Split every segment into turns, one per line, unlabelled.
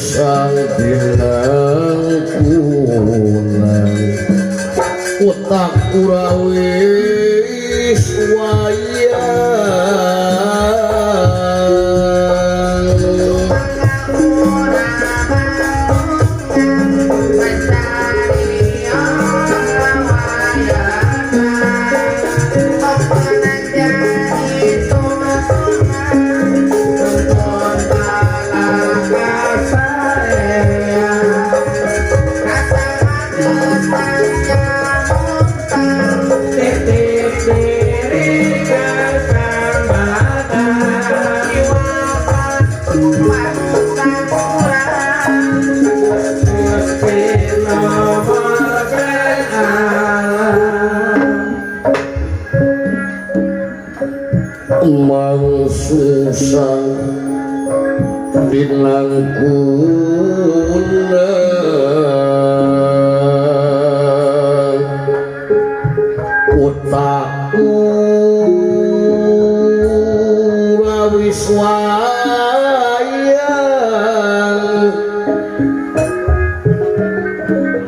Mangsungsang dinang kunang utak urawis wayang. Mangsungsang dinang kunang utak urawis wayang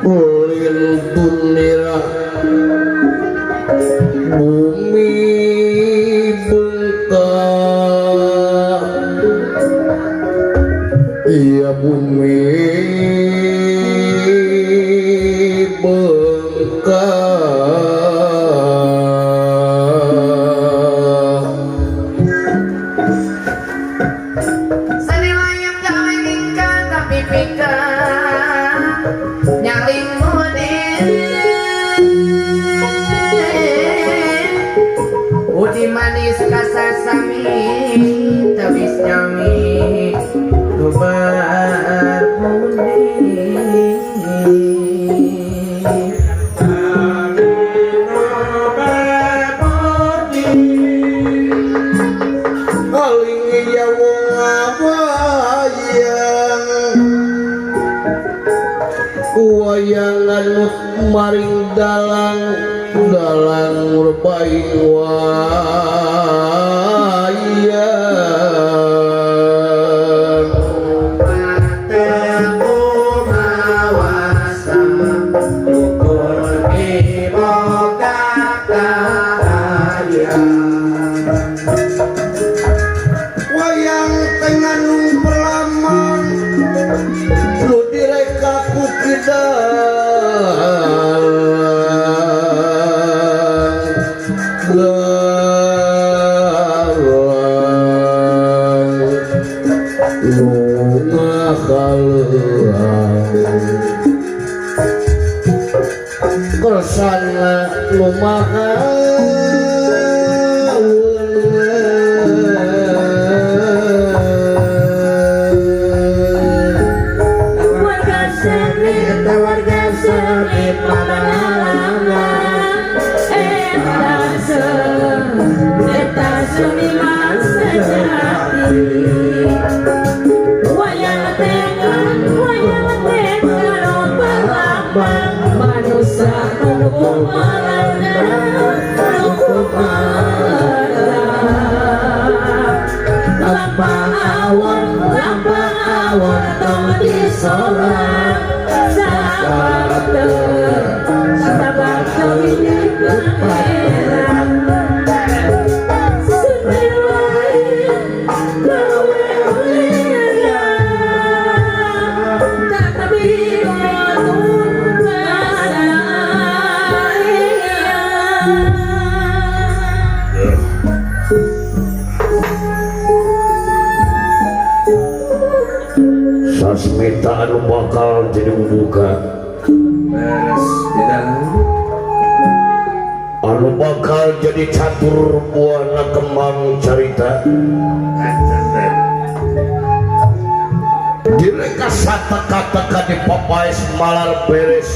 ulin tunira bumi bengkak, iya bumi bengkak.
Seni wayang gawe tingkah tapi pikir nyaring mudin uji manis kasasami tebis nyami lubar pundi.
Aling iya wong wayang wayangan maring dalang dalang murbaing wayang. Wayang tenganung perlaman lu direka ku kidal galang lu ngakaleuang kersana nu maha.
Warga seni, warga seni padalangan eta seniman sejati. Wayang tengan, wayang tengan perlambang manusia nu kumalana, nu kumalana. Lampa awon, lampa awon tong disorang sabar teu, sabar teu pangeran. Seni wae gawe wayang tapi watun kasayang.
Sasmita anu bakal jadi buka
Beres di dalam.
Anu bakal jadi catur buana kembang carita
Kacatet.
Direka sata kata di papaes malar beres.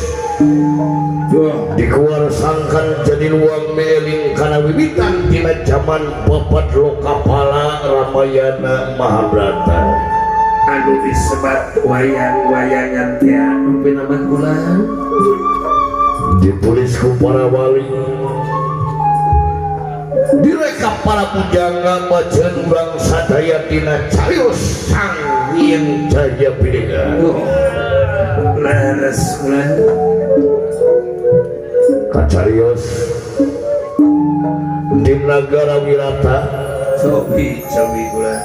Duh.
Dikuarsangkan jadi luang meling kana wiwitan tina zaman Bapak Lokapala Ramayana Mahabharata.
Anu disebat wayang-wayangan teh anu pinamah kula.
Ditulis ku para wali, direka para pujangga, bacaan urang sadaya dina carios Sang Hyang. Hyang Jaya Bidega.
Oh, leres kula.
Kacarios di nagara Wirata.
Cobi cobi kula.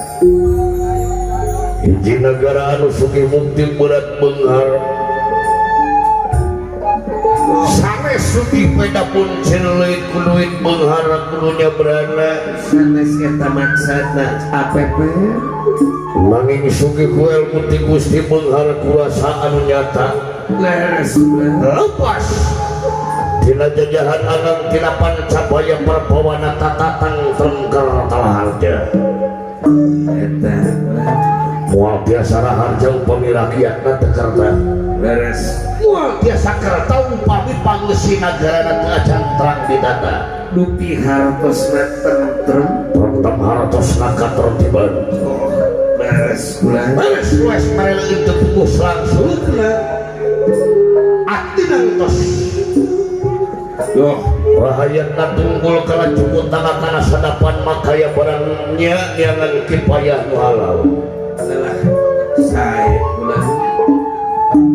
Hiji nagara anu sugih mukti berat beunghar. Sanes sugih peda pun leuit ku duit beunghar kudunya berana.
Sanes eta maksudna APP.
Nanging sugih ku ilmu ti Gusti beunghar kuasa anu nyata.
Leres kula.
Lepas tina jajahan anang tina pancabaya perbawana tatatang tengker talaharja.
Eta kula.
Moal tiasa raharja upami rakyatna teu kerta.
Leres.
Moal tiasa kerta upami pangeusi nagarana teu acan terang ditata.
Dupi hartosna tentrem.
Tentrem hartosna katertiban.
Oh, leres kula.
Leres wes mareleun teu puguh selangsulukna. Atina tos.
Duh,
rahayatna tunggul kala cukup tangga kana sadapan makaya barang nya neangan kipayah nu halal.
Lelah sae kula.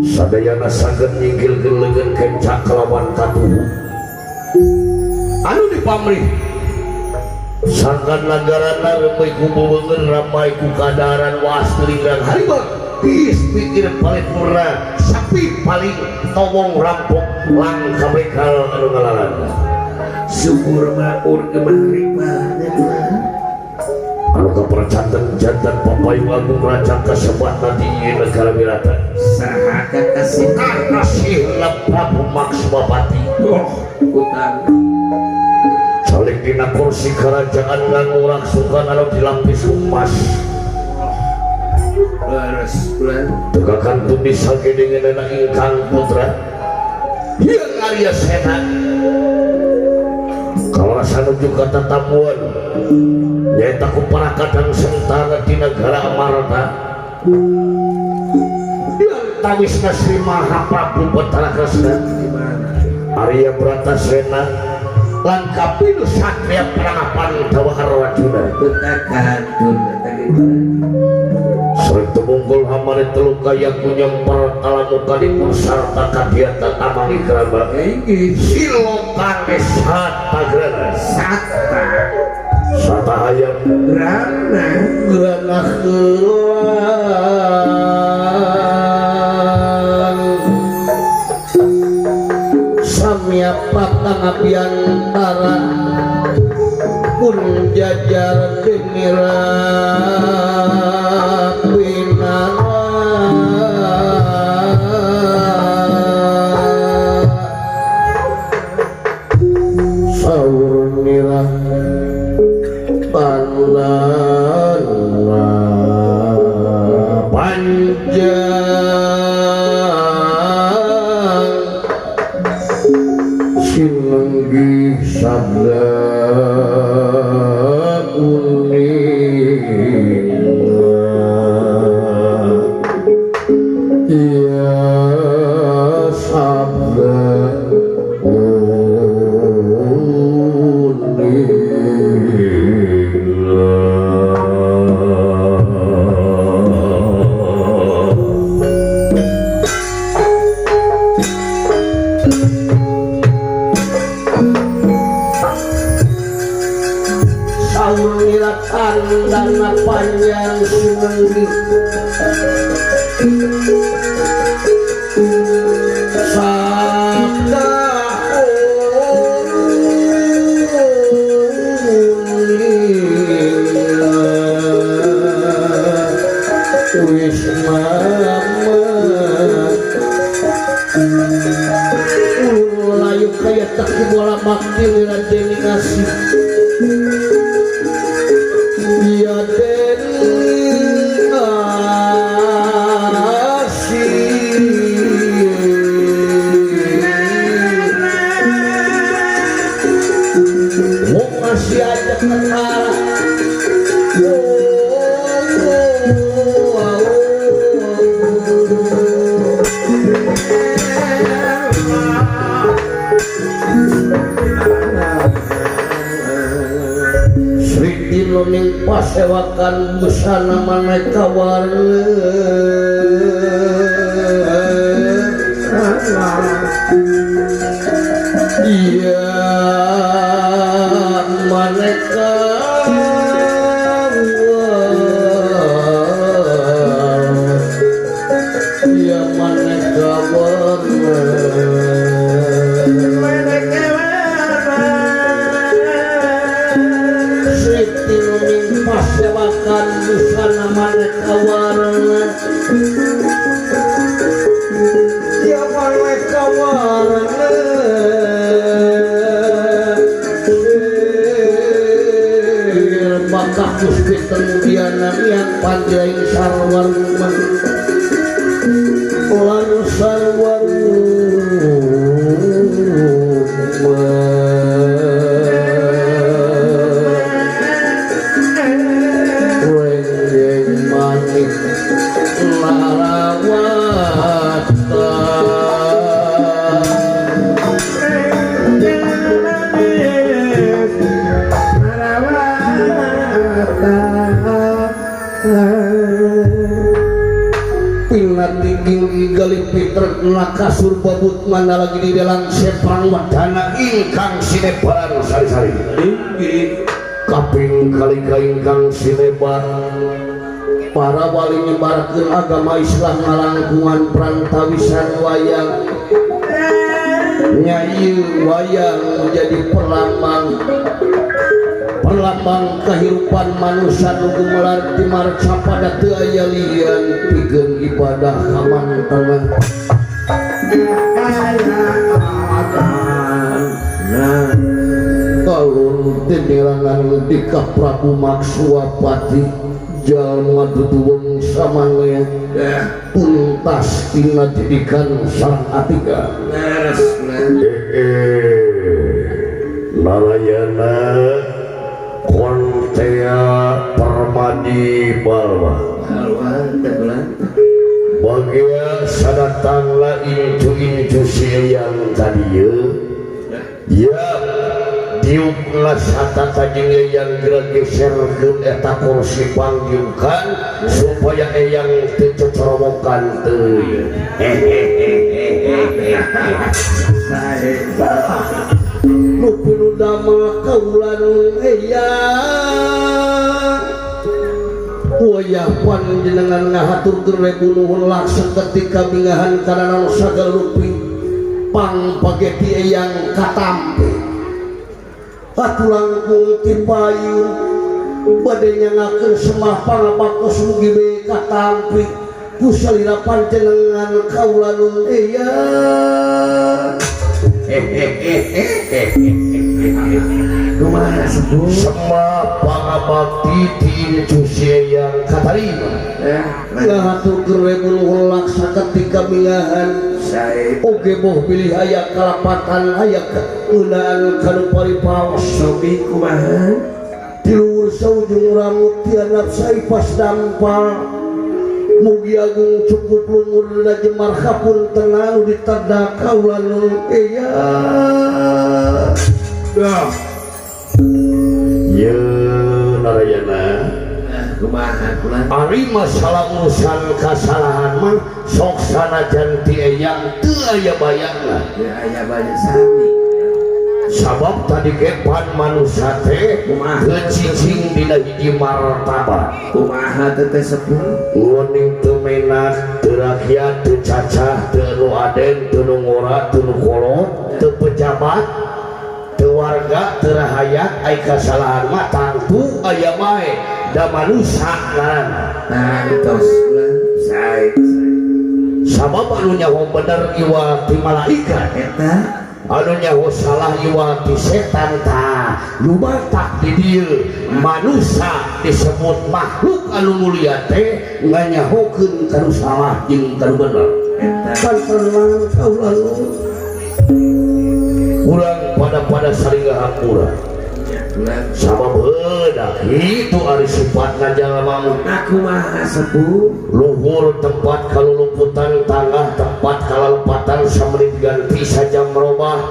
Sadayana saged nyinggilkeun leungeun kenca kalawan katuhu. Anu dipamrih sangkan nagarana reumeui ku bebeungeun ramai ku kadaharan waas linggang haribang tiis pikir paripurna sapi paling towong rampok langka bekal anu ngalalana.
Syukur maur gemah ripahnya kula.
Anu kapercanten jantan papayu agung raja kasebatna di negara Wirata.
Saha kakasih?
Kakasihna Prabu Maksmapati.
Oh, utang.
Calik dina kursi kerajaan ngangurak sukan anu dilapis emas.
Leres kula.
Tegakan tundi sagedengeunana ingkang putra Hyang Arya Sena. Kawasa nuju ka tatamuan nyaeta ku para kadang sentana di negara Amarta. Hyang tawisna Sri Mahaprabu Batara Kresna Arya Bratasena lan kapilu satria Pranapan Dawa Arjuna.
Betakan eta ge.
Sering tumungkul hamare telu kaya kunyemper kalamuka dipun sarta kadiata tamangi keraba.
Inggih.
Silokane sata grana.
Sata.
Sata hayam.
Grana.
Grana keulang. Samya patang abiantara pun jajar denira. ning pasewakan busana maneka warna. Iya maneka warna. Iya maneka warna. Siti ning pasewakan busana maneka warna. Ya maneka warna. Bakah Gusti Tengdiana miang panjang sarwaruma lan sarwaruma renggeng manik larawata. Pinati galih piter nakasur babut mana lagi di dalam seprang wadana ingkang sinebaran sari-sari.
Inggih.
Kaping kali ingkang sinebar para wali nyebarkeun agama Islam ngalangkungan prantawisan wayang. Nyai wayang menjadi perlambang perlambang kehidupan manusia nu gumelar ti marca pada teu aya lian pikeun ibadah kamantenan. Kalun tinirangan di ka Prabu Makswapati jalma duduweng samanea tuntas tina didikan sang Atika. Narayana Kontea Permadi Balwa bagia sadatanglah incu-incu siang tadi ya diuklah sata kajing yang geser ke eta kursi panggiukan supaya eyang teu cocorowokan teu. Nu pinu damel kaulan eyang wayah panjenengan ngahaturkeun ribu nuhun langsung ketika bingahan kana naon sagala rupi pang pageti eyang katampi atuh langkung ti payun bade nyangakeun semah pangabaktos mugi we katampi ku salira panjenengan kaula nun eyang.
Kumaha sepuh
semah pangabakti ti incu yang katarima ngahaturkeun ribu nuhun laksa ketika mingahan oge boh bilih aya kalapatan aya keunaan kanu paripaos
sobi kumaha
ti luhur saujung rambut tianap saipas dampal mugi agung cukup lumur dina jemar hapunten anu ditedak kaula nun eyang. Ye Narayana
kumaha kula
ari masalah urusan kasalahan mah sok sanajan ti eyang teu aya bayangna
teu aya bayang sami
sabab tadi gepan manusia teh teu cicing dina hiji martabat
kumaha teh teh sepuh
nguning teu menak teu rakyat teu cacah teu nu aden teu nu ngora teu nu kolot teu pejabat teu warga teu rahayat ai kasalahan mah tangtu aya bae da manusia ngaranna.
Nah entos sae
sabab anu nyaho bener iwa ti malaikat
eta
anu nyaho salah iwa ti setan tah nu batak di dieu manusia disebut makhluk anu mulia teh nganyahokeun kanu salah jeung kanu bener
eta
kan tenang kaula urang pada-pada saling hampura sabab heudah itu ari sifatna jalma
aku mah sepuh
luhur tempat kaluluputan tangah tempat kalalepatan samari diganti saja merubah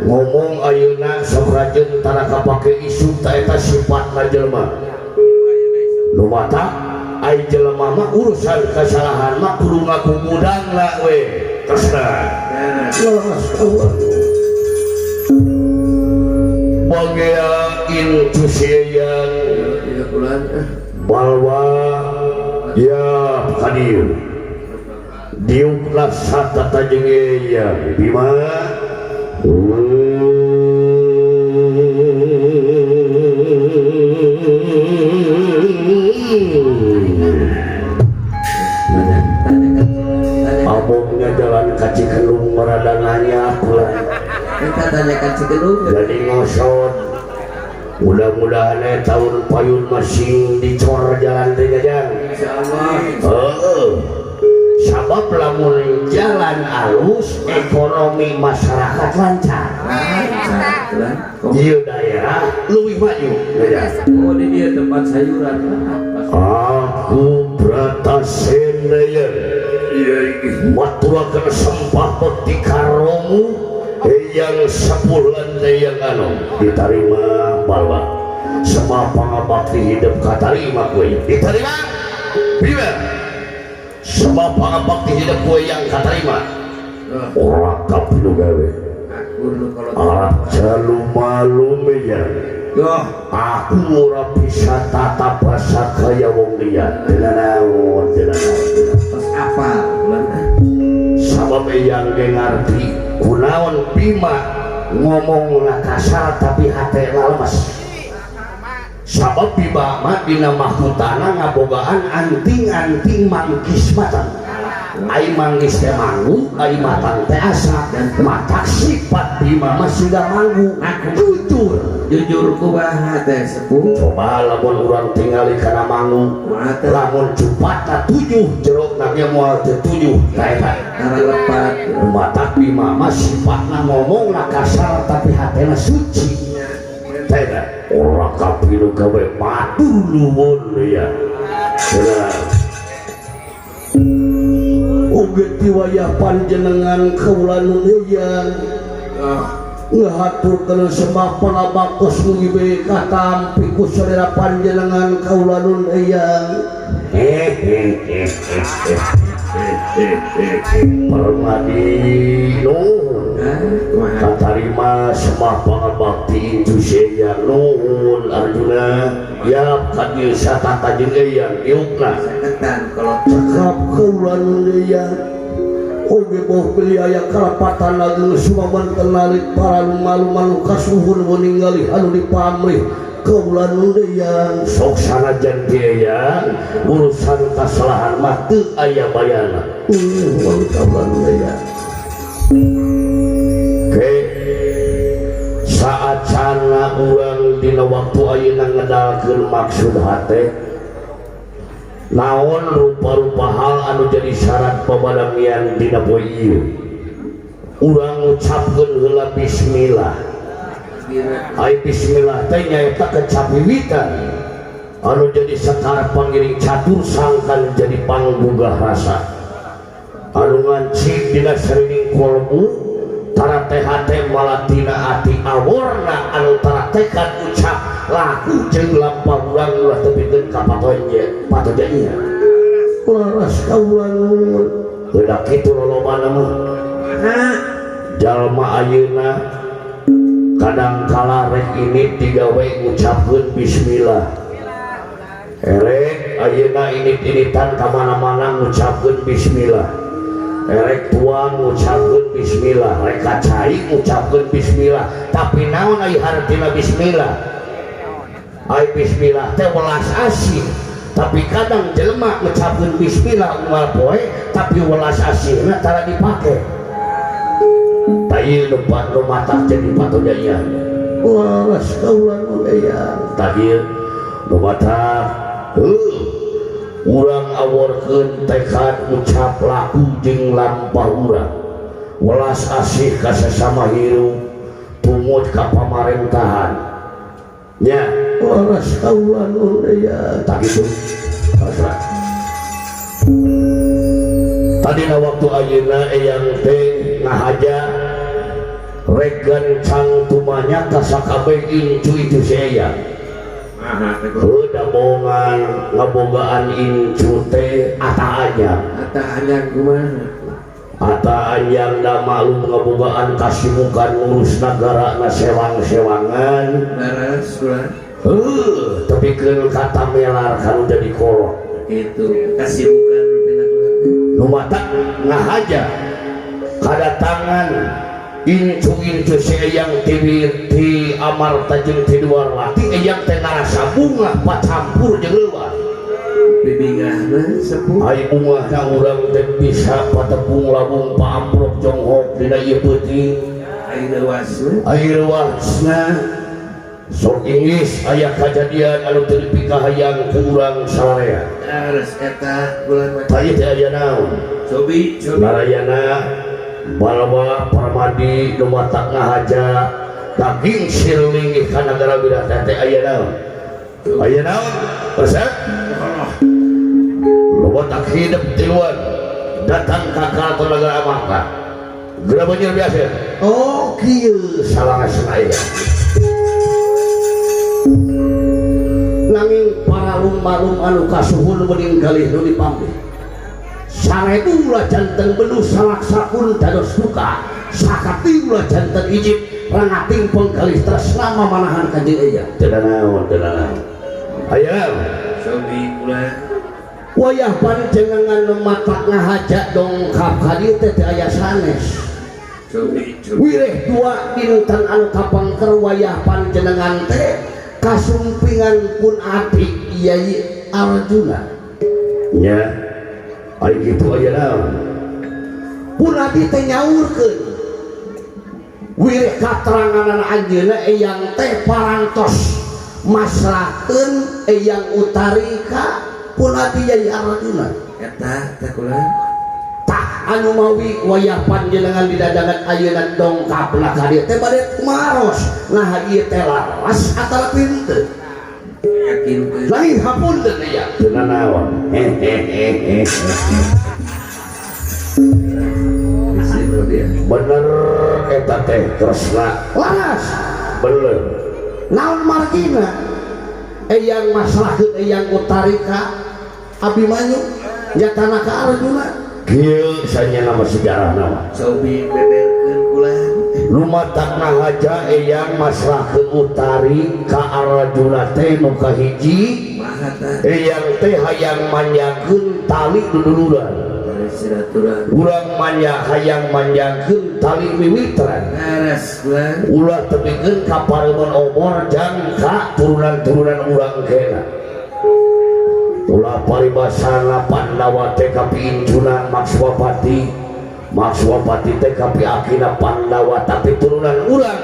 ngomong ayeuna sok rajin Kajen tara kapake isuk ta eta sifatna jelema. Nu matak ai jelema mah urusan kasalahan mah kudu ngaku gudangna we. Terusna. Bangea intu siang balwa ya kadir diuklah satata jeung eyang Bima. Abongnya jalan ka Cikelung marada nanya pula.
Eta tanyakan Cikelung.
Jadi ngosot. Mudah-mudahan tahun payun masing dicor jalan teh jajang.
Insyaallah.
Heeh. Sabab lamun jalan alus ekonomi masyarakat lancar.
Lancar.
Ieu daerah leuwih maju.
Oh, di dia tempat sayuran.
Aku Bratasena ye. Maturakeun sempah bekti karomu yang sepulan yang anu diterima balwa. Semua pangabakti hidup katarima kowe diterima. Bima. Semua pangabakti hidup kowe yang katarima. Ora kapilu gawe. Arab jalu malu meya. Aku ora bisa tata basa kaya wong liya. Teu naon, teu naon.
Terus apa?
Sabab eyang ge ngarti kunaon Bima ngomongna kasar tapi hatena lemes. Sabab Bima mah dina mahkotana ngabogaan anting-anting manggis matang. Ai manggis teh manggu, ai matang teh asa. Matak sifat Bima mah sudah manggu, jujur.
Jujur kumaha teh sepuh.
Coba lamun urang tingali kana manggu, lamun cupatna 7 jerokna ge moal teu 7 ta eta.
Tara lepat.
Matak Bima mah sifatna ngomongna kasar tapi hatena suci. Ta eta ora kapilu gawe matur nuwun ya. Oge ti wayah panjenengan kaula nu eyang ngahaturkeun sembah panabakos mugi bae katampi ku salira panjenengan kaula nu eyang. Permadi nuhun katarima sembah pangabakti incu seya nuhun Arjuna ya kadieu satata jeung eyang diukna cekap kaula nu eyang. Oge boh beli aya karapatan ageung sumaban narik para malu-malu kasuhun ningali anu dipamrih kaula nu eyang. Sok sanajan ge eyang urusan kasalahan mah teu aya bayana. Kaula nu eyang. Ke saat sana urang dina waktu ayeuna ngedalkeun maksud hate naon rupa-rupa hal anu jadi syarat pabalamian dina poe ieu. Urang ngucapkeun heula bismillah. Ai bismillah teh nyaeta kecap wiwitan anu jadi sekar pangiring catur sangkan jadi panggugah rasa anu ngancik dina sarining kolbu tara teh hate malatina ati aworna anu tara tekad ucap laku jeung lampah urang ulah tepikeun ka patoja ieu. Laras kaula nuhun. Heudak kitu lolobana mah. Jalma ayeuna kadang kala rek ini digawe ngucapkeun bismillah. Erek ayeuna init-initan ka mana-mana ngucapkeun bismillah. Erek tuang ngucapkeun bismillah, rek kacai ngucapkeun bismillah. Tapi naon ai hartina bismillah? Ai bismillah teh welas asih. Tapi kadang jelema ngucapkeun bismillah unggal poe tapi welas asihna tara dipake. Tah ieu nu matak jadi patojaya. Welas kaula nu eyang. Tah ieu nu matak urang aworkeun tekad ucap laku jeung lampah urang. Welas asih ka sasama hirup tumut ka pamarentahan. Nya welas kaula nu eyang. Tah kitu. Tadina waktu ayeuna eyang teh ngahaja Rek gancang tumanya ka sakabeh incu itu si Eyang. Heuh da bongan ngabogaan incu teh ata anyang.
Ata anyang kumaha?
Ata anyang da maklum ngabogaan kasibukan ngurus nagara na sewang-sewangan.
Laras kula.
Heuh, tepikeun ka melar kanu jadi kolot.
Kitu kasibukan rupina kula.
Nu matak ngahaja kadatangan incu-incu si Eyang ti Amarta jeung ti Dwarwati Eyang teh ngarasa bungah pacampur jeung leuwat.
Bibingahna sepuh.
Ai bungahna urang teh bisa patepung labung paamprok jonghok dina ieu peuting.
Ai leuwasna.
Ai leuwasna sok Inggris aya kajadian anu teu dipikahayang ku urang sararea.
Laras eta bulan mah.
Tah ieu teh aya naon?
Cobi cobi.
Narayana Balwa Parmadi nu matak ngahaja daging sirlinggih ka nagara Wirata teh aya naon? Aya naon? Resep? Loba tak hidup tiluan datang ka karaton nagara Amarta. Geura banjir biasa. Oh kieu salangasna aya. Nanging para lumba-lumba anu kasuhun meuning galih nu dipanggih. Sarebu ulah janten benuh salaksapun dados duka sakati ulah janten ijib rangating penggalih tresna mamanahan kanjeng Eyang. Teu naon teu naon. Aya
cobi ulah
wayah panjenengan matak ngahaja dongkap ka dieu teh teu aya sanes.
Cobi cobi.
Wireh dua dinten anu kapangker wayah panjenengan teh kasumpingan pun adik Yai Arjuna. Nya ai kitu aya naon? Pun adi teh nyaurkeun wireh kateranganan anjeunna Eyang teh parantos masrahkeun Eyang Utari ka pun adi Yai Arjuna.
Eta teh kula.
Tah anu mawi wayah panjenengan didadangan ayeuna dongkapna ka dieu teh bade kumaros. Nah ieu teh laras atawa henteu?
Yakin teh.
Lain hapunten ya. Teu nanaon. Bener eta teh Kresna. Laras. Bener. Naon margina? Eyang masrahkeun Eyang Utari ka Abimanyu nyatana ka Arjuna. Kieu sanya nama sejarah nama.
Cobi beberkeun kula.
Nu matak ngahaja Eyang masrahkeun Utari ka Arjuna teh nu kahiji. Eyang teh hayang manjangkeun tali duduluran. Urang manja hayang manjangkeun tali wiwitran.
Laras kula.
Ulah tepikeun ka pareumon obor jang ka turunan-turunan urang kena. Ulah paribasana Pandawa teh kapi incuna Makswapati. Makswapati teh kapi akina Pandawa tapi turunan urang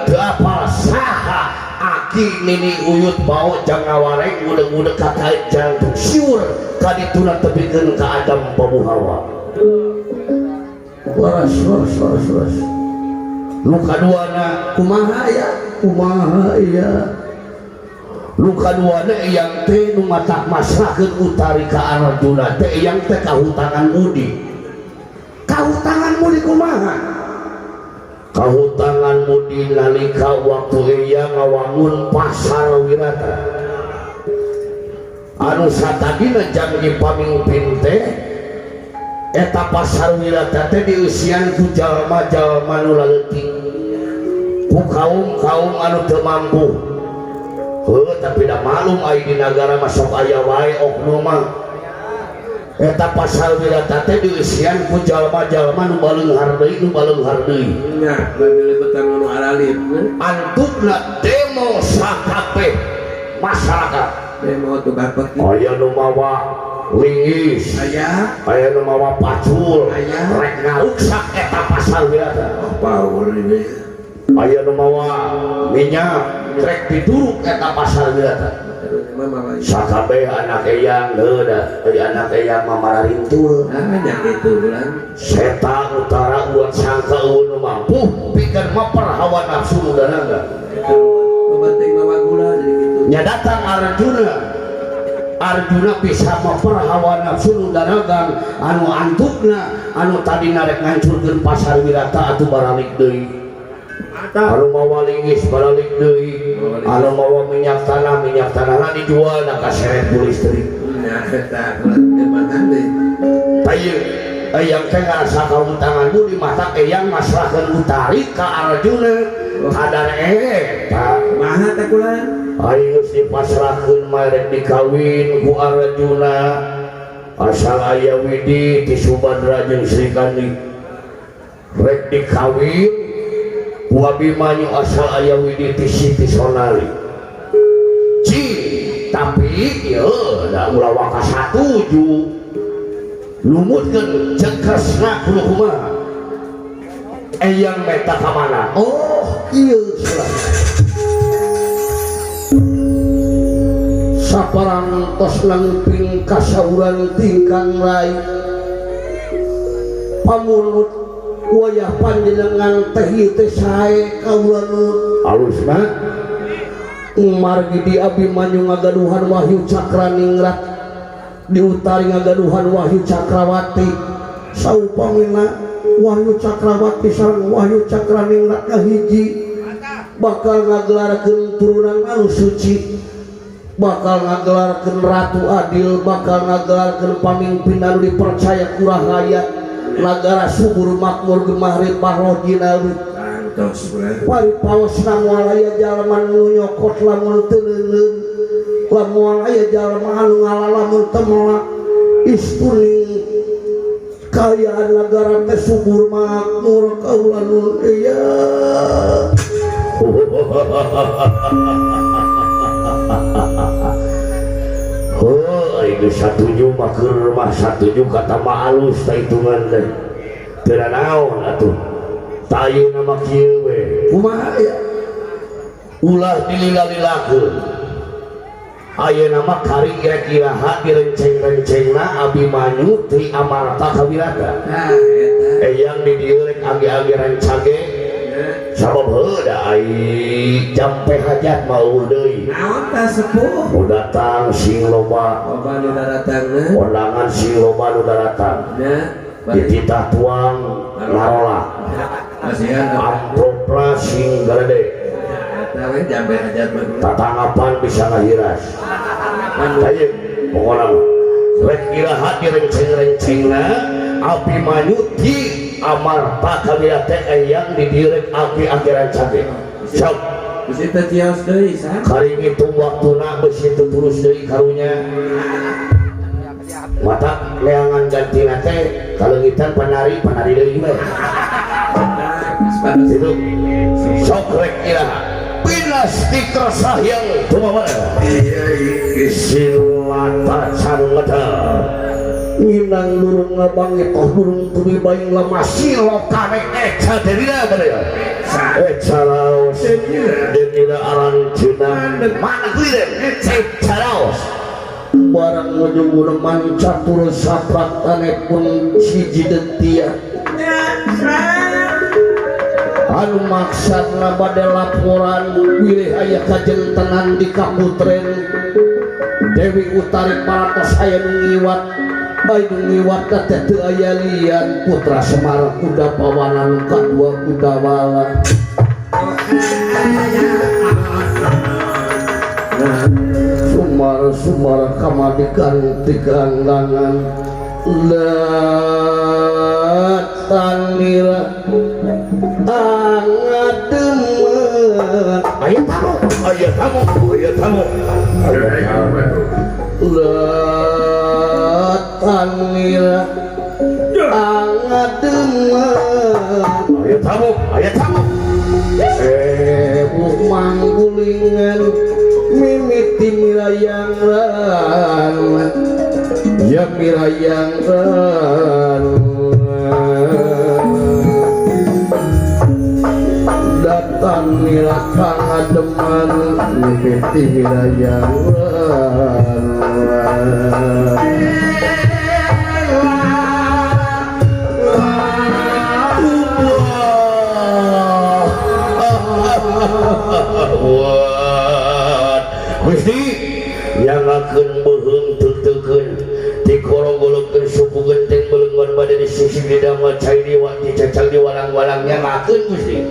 teu apal saha aki nini uyut bau jang ngawareng udeg-udeg ka kait jantung siur kadituna tepikeun ka Adam babu Hawa. Laras laras laras laras. Nu kaduana kumaha ya? Kumaha ya? Nu kaduana Eyang teh nu matak masrahkeun Utari ka Arjuna teh Eyang teh kahutangan budi. Kahutangan budi kumaha? Kahutangan budi nalika waktu Eyang ngawangun pasar Wirata. Anu satadina jang dipamimpin teh eta pasar Wirata teh dieusian ku jalma-jalma nu laleutik. Ku kaum-kaum anu teu mampu. Heuh tapi da malum ai di nagara mah sok aya wae oknum mah. Eta pasar Wirata teh dieusian ku jalma-jalma nu baleunghar deui nu baleunghar deui.
Nya balebetan nu aralit.
Antupna demo sakabeh masyarakat.
Demo tukang peki.
Aya nu mawa linggis.
Aya.
Aya nu mawa pacul.
Aya.
Rek ngaruksak eta pasar Wirata.
Oh, power ini.
Aya nu mawa minyak rek diduruk eta pasar Wirata. Sakabeh anak Eyang heuh da, euy anak Eyang mah mararintul.
Ah nya kitu bulan.
Seta utara buat sangka eueuh nu mampu pikeun maper hawa nafsu nu danaga.
Loba teh mawa gula jadi kitu.
Nya datang Arjuna. Arjuna bisa maper hawa nafsu nu danagang anu antukna anu tadi narek ngancurkeun pasar Wirata atuh baralik deui. Anu mawa linggis balik deui, anu mawa minyak tanah minyak tanahna dijual na kaseret ku listrik.
Nya eta kulan teu makan deui.
Tah eyang teh ngarasa kautangan budi mata eyang masrahkeun Utari ka Arjuna kadar eta.
Kumaha teh kulan?
Aing geus dipasrahkeun mah rek dikawin ku Arjuna asal aya widi ti Subadra jeung Sri Kandi rek dikawin ku Abimanyu asal aya widi ti Siti Sonali. Cing tapi ieu da ulah waka satuju lumutkeun jeung Kresna kudu kumaha eyang meta ka mana? Oh ieu salah saparantos nangping kasauran tingkang rai pamunut wayah panjenengan teh ieu teh sae kaula nu alusna margi di Abimanyu ngagaduhan Wahyu Cakraningrat di Utari ngagaduhan Wahyu Cakrawati saupamina Wahyu Cakrawati sareng Wahyu Cakraningrat kahiji bakal ngagelarkeun turunan anu suci bakal ngagelarkeun ratu adil bakal ngagelarkeun pamimpin anu dipercaya ku rahayat nagara subur makmur gemah ripah loh jinawi
Tangtos kulan.
pari paosna moal aya jalma nu nyokot lamun teu leungeun lamun aya jalma anu ngala lamun teu melak istuning kaayaan nagara teh subur makmur kaula nun ieu. Heuh geus satuju mah keur mah satuju kata mah alus tah hitungan teh teu naon atuh tah ayeuna mah kieu we kumaha ya ulah dilila-lilakeun ayeuna mah kari rek iraha direnceng-rencengna Abimanyu ti Amarta ka Wirata.
Tah eta.
Eyang di dieu rek age-age rancage sabab heuh da ai jampe hajat mah eueuh deui.
Naon tah sepuh?
Nu datang sing loba.
Loba nu daratangna.
Kondangan sing loba nu daratang.
Nya.
Dititah tuang larola.
Kasihan
amplopna sing garede.
Eta we jampe hajat mah.
Tatanggapan bisa ngahiras. Tah pokona mah rek iraha direnceng-rencengna Abimanyu di Amarta ka Wirata eyang di dieu rek age-age rancage. Sok
bisi teh cios deui sa.
Kari ngitung waktuna bisi teu terus deui karunya. Mata leangan gantina teh kaleungitan panari panari deui we. Itu sok rek iraha binas dikersah yang tumawa.
Iya iki
silata cangeta nginang durung ngabangi toh durung tuli baing lemah silokane eca derina bade eca laos derina aranjeuna mana kuliren eca laos barang ngujung manca turun sapratane pun siji detia anu maksadna bade laporan bilih aya kajentenan di kaputren Dewi Utari parantos aya nu ngiwat bae nu ngiwat teh teu aya lian putra Semar kuda pawanan kadua Kudawala. Sumar sumar kamadikan tiganggangan latanira angademen aya tamu aya tamu aya tamu latanira angademen aya tamu aya tamu manggulingan mimiti mirayang ran ya mirayang ran datang mirakang ademan mimiti mirayang ran. Gusti nyangakeun beuheung teuteukeun tikorogolokeun suku genteng beleungan bade di sisi di damel cai dewa dicacang di walang-walang nyangakeun Gusti.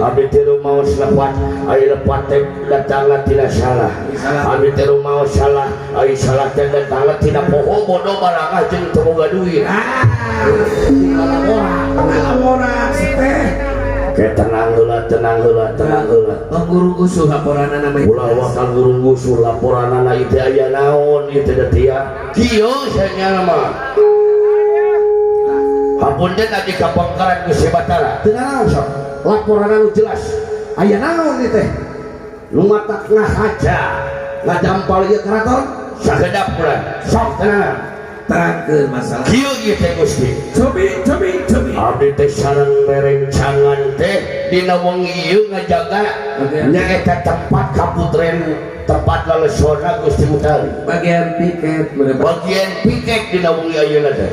Abdi teh rumaos lepat, ari lepat teh datangna tina salah. Abdi teh rumaos salah, ari salah teh datangna tina poho bodoh barangah jeung teu boga duit.
Ngalaporan teh.
Ke tenang heula, tenang heula, tenang heula.
Tong guru gusuh laporanana mah.
Ulah waka guru gusuh laporanana ieu teh aya naon ieu teh tia. Kieu nya mah. Hapunten abdi kapangkaran Gusti Batara. Teu naon sok. Laporanna nu jelas.
Aya naon ieu teh?
Nu matak ngahaja
Ngadampal ieu keraton?
Sakedap kula. Sok tenang.
Terangkeun masalah.
Kieu ieu teh Gusti.
Cobi cobi cobi.
Abdi teh sareng rerencangan teh dina wengi ieu ngajaga nyaeta tempat kaputren tempat lalesona Gusti Utari.
Bagian piket
bagian piket dina wengi ayeuna teh.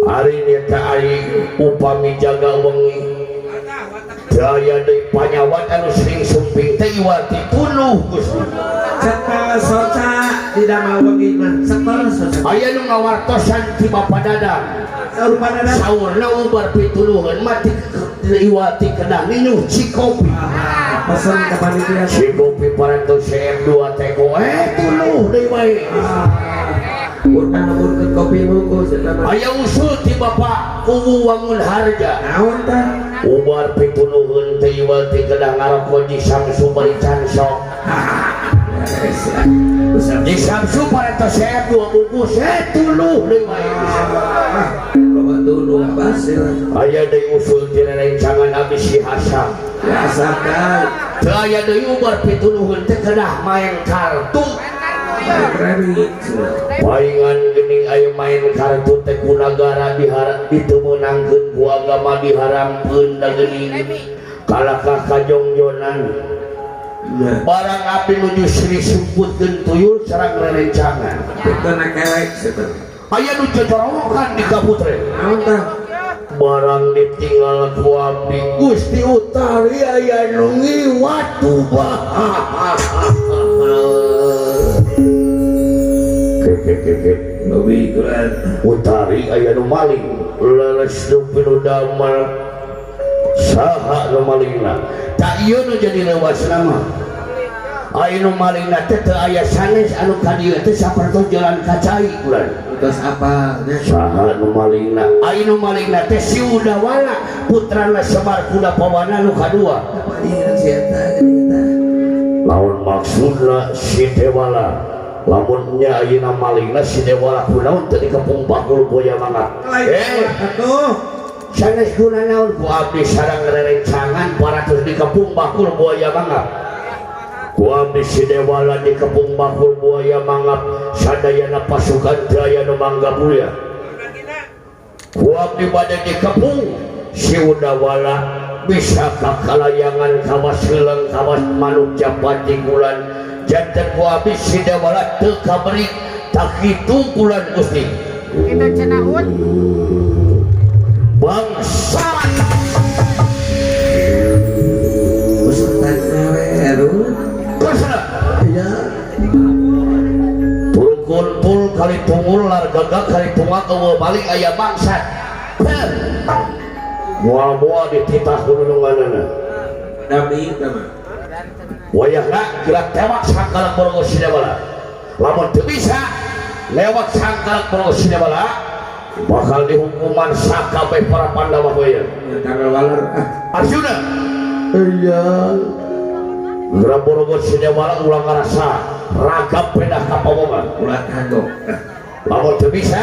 Ari nyata ari upami jaga wengi teu aya deui panyawat anu sering sumping teh iwal titunuh Gusti.
Cekel soca tidak mau wengi mah cekel soca.
Aya nu ngawartosan ti Bapak Dadang.
Saur Pak Dadang.
Saurna ubar pituluheun mah ti iwal ti kedah ninyuh cikopi.
Pesen ka panitia.
Cikopi parantos CM2 teko tuluh deui wae.
Urang ngaburkeun kopi bungkus eta mah.
Aya usul ti Bapak Kuwu Wangun Harja.
Naon tah?
Ubar pituluheun teh iwal ti kedah ngaroko di Samsu bari can sok. Di Samsu parantos CM2 bungkus tuluh deui wae.
Loba tuluh basil.
Aya deui usul ti rerencangan abdi si Hasan.
Biasa kan.
Teu aya deui ubar pituluheun teh kedah main kartu. Paingan geuning aya main kartu teh ku nagara diharap ditemeunangkeun ku agama diharamkeun da geuning. Kalakah kajongjonan. Barang api nuju Sri sumputkeun tuyul sareng rerencangan.
Kena kelek cenah.
Aya nu cocorowokan di kaputren.
Naon tah?
Barang ditinggal ku abdi Gusti Utari aya nu ngiwat tubah.
Lebih kurang
Utari aya nu maling leles nu pinu damel saha nu malingna tak ieu nu jadi lewasna mah aya nu malingna teh teu aya sanes anu ka dieu teh sapertos jalan ka cai ulah
tos apa nya
saha nu malingna aya nu malingna teh si Udawala putrana Semar Kuda Pawana nu kadua
palingan si eta geuning eta
lamun maksudna si Dewala lamun nya ayeuna malingna si Dewala kunaon teu dikepung bakul boya mangga
atuh
sanes guna naon ku abdi sareng rerencangan paratus dikepung bakul buaya mangga ku abdi si Dewala dikepung bakul buaya mangga sadayana pasukan teu aya nu mangga buaya ku abdi bade dikepung si Udawala bisa kakalayangan kawas heuleung kawas manuk japati kulan janten ku abdi si Dewala teu kaberi tak kitu kulan Gusti
kita cenahun
bangsa
Ustaz weru
Kosna
iya
turun kuntul kali tungul lar gagak kali tungak eueuh balik aya bangsat moal-moal dititah gununganana
dami tah mah
wayahna gerak tewak sangkalak borgo si Dewala lamun teu bisa lewat sangkalak borgo si Dewala bakal dihukuman sakabeh para Pandawa we
tanggal waler
Arjuna
Iya.
gerak borgo si Dewala ulah ngarasa ragam pedah ka pawongan
ulah kagok
lamun teu bisa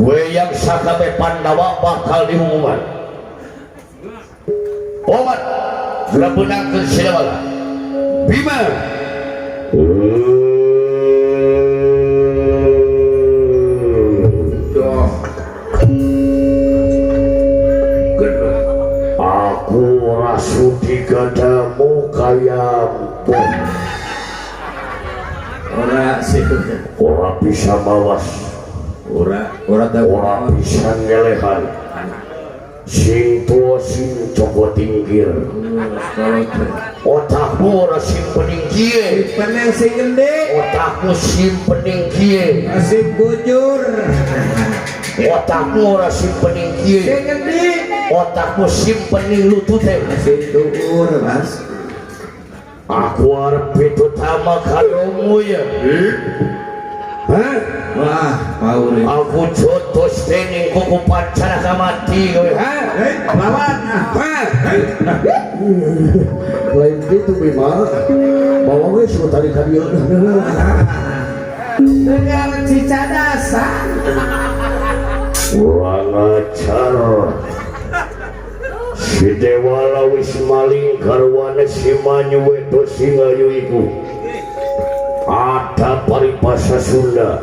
we yang sakabeh Pandawa bakal dihukuman omat gerak beunangkeun si Dewala Bima
doh
aku rasuti gadamu kayampun
ora sih
ora bisa mawas
ora ora tahu
ora bisa ngelehan sing tua sing coko tingkir otakmu ora sing pening kieu
peneng sing gede
otakmu sing pening kieu
sing bujur.
Otakmu ora simpening kieu.
Sing ngendi?
Otakmu simpening lutute.
Sing dhuwur, Mas.
Aku arep pitutama kadomu ya. Hah?
Wah, power.
Aku jotos dening kuku pacara mati kowe. Hah?
Hei, lawan.
Hah?
Lain gitu Bima. Bawa we suruh tadi ka dieu.
Dengan cicadasan.
Kurang ajar. Si Dewala wis maling garwane si Manyu wedo Singayu iku. Ada paribasa Sunda.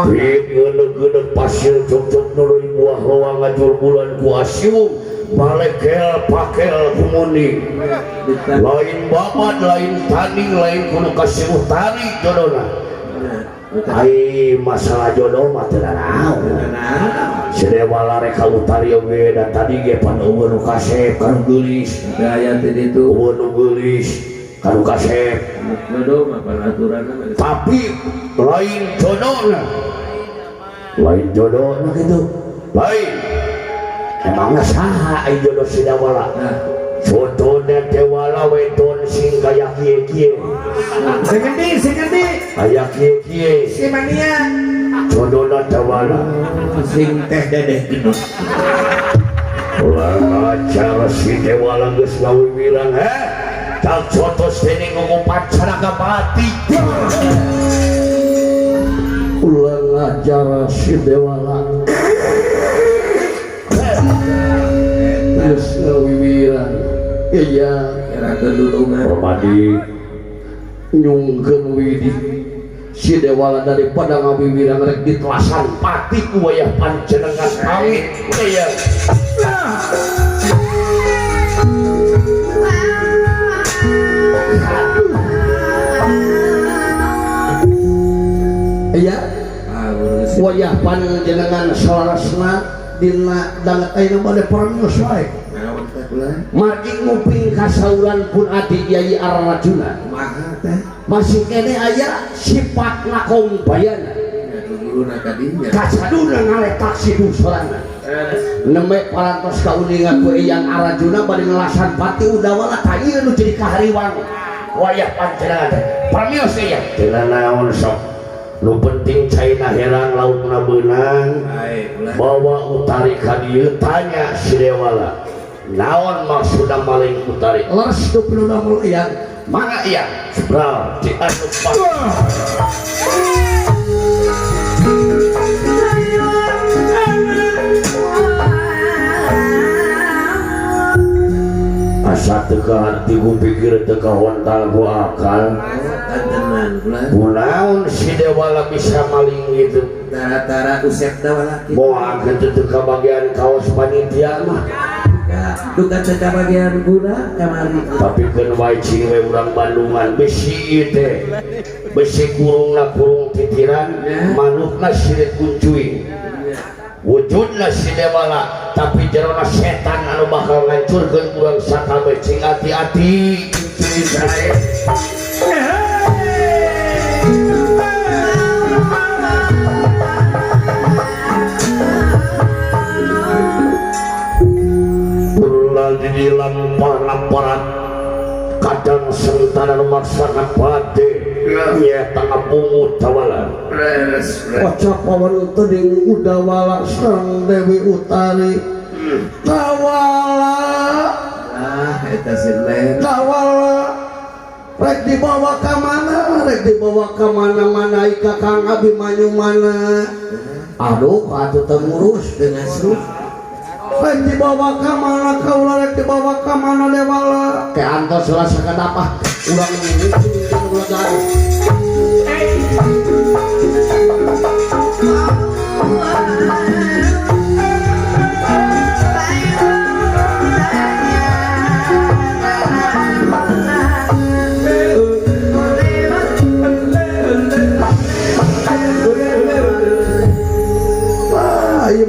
Bit ngeuneuh-geuneuh pasir cuk-cuk nuluy buah loang ngajur bulan ku asiung balekel pakel kumuni. Lain babat, lain tanding, lain kudu kasih utari jodona. Ai masalah jodoh mah teu nanaon. Si Dewala rek ka utari oge da tadi ge pan eueuh nu kasep ka nu geulis.
Gaya teh ditu.
Eueuh nu geulis ka nu kasep.
Jodoh mah pan aturanna mah.
Tapi lain jodohna. Lain jodohna kitu. Lain. Emangna saha ai jodoh si Dewala? Jodohna Dewala wedon sing kaya kieu-kieu.
Sing ngendi? Sing ngendi?
Kaya kieu-kieu.
Si mania.
Jodohna Dewala.
Sing teh dedeh gendut.
Ulah ajar si Dewala geus ngawiwiran he. Tak jotos dening ngomong pacara pati.
Ulah ngajar si Dewala. Geus ngawiwiran. Iya,
Erakeun lulungan.
Permadi
nyungkeun widi. Si Dewala daripada ngawiwiran rek
ditelasan pati ku wayah panjenengan pamit. Iya.
Iya. Wayah panjenengan salarasna dina danget ayeuna bade permios wae.
Margi nguping kasauran pun adi Kyai Arjuna. Masih kene aya sifat kaum bayana. Kasaduna ngaletak sidu sorana.
Nembe parantos kauningan ku Eyang Arjuna bade ngelasan pati Udawala ka ieu nu jadi kahariwang.
Wayah panjenengan teh. Permios ieu. Teu naon sok. Nu penting caina herang laukna beunang. Bawa utari ka dieu tanya si Dewala. Naon maksudna maling utari?
Leres teu perlu damel Eyang.
Mangga Eyang. Sebral di anu pak. Asa teu kaharti ku pikir teu kahontal ku akal. Kunaon si Dewala bisa maling gitu?
Tara-tara usep Dewala.
Moal kitu teu kabagian kaos panitia mah.
Duka teu kabagian guna kamari.
Tapi keun wae cing we urang Bandungan besi ieu teh. Besi kurungna kurung titiran, manukna sirit kuncuing. Wujudna si Dewala tapi jerona setan anu bakal ngancurkeun urang sakabeh cing hati-hati. Cuy sae. Di lampar-lamparan kadang sentana memaksakan pade nyata ngapungut Dawala.
Kocok pawan teding Udawala serang Dewi Utari. Dawala
ah eta si
Dawala rek dibawa ka mana, rek dibawa ka mana-mana ika Kang Abimanyu mana. Aduh atuh teu ngurus
dengan seru.
Rek dibawa ka mana kaula, rek dibawa ka mana Dewala.
Ke antos lah sakedapah urang ngurus.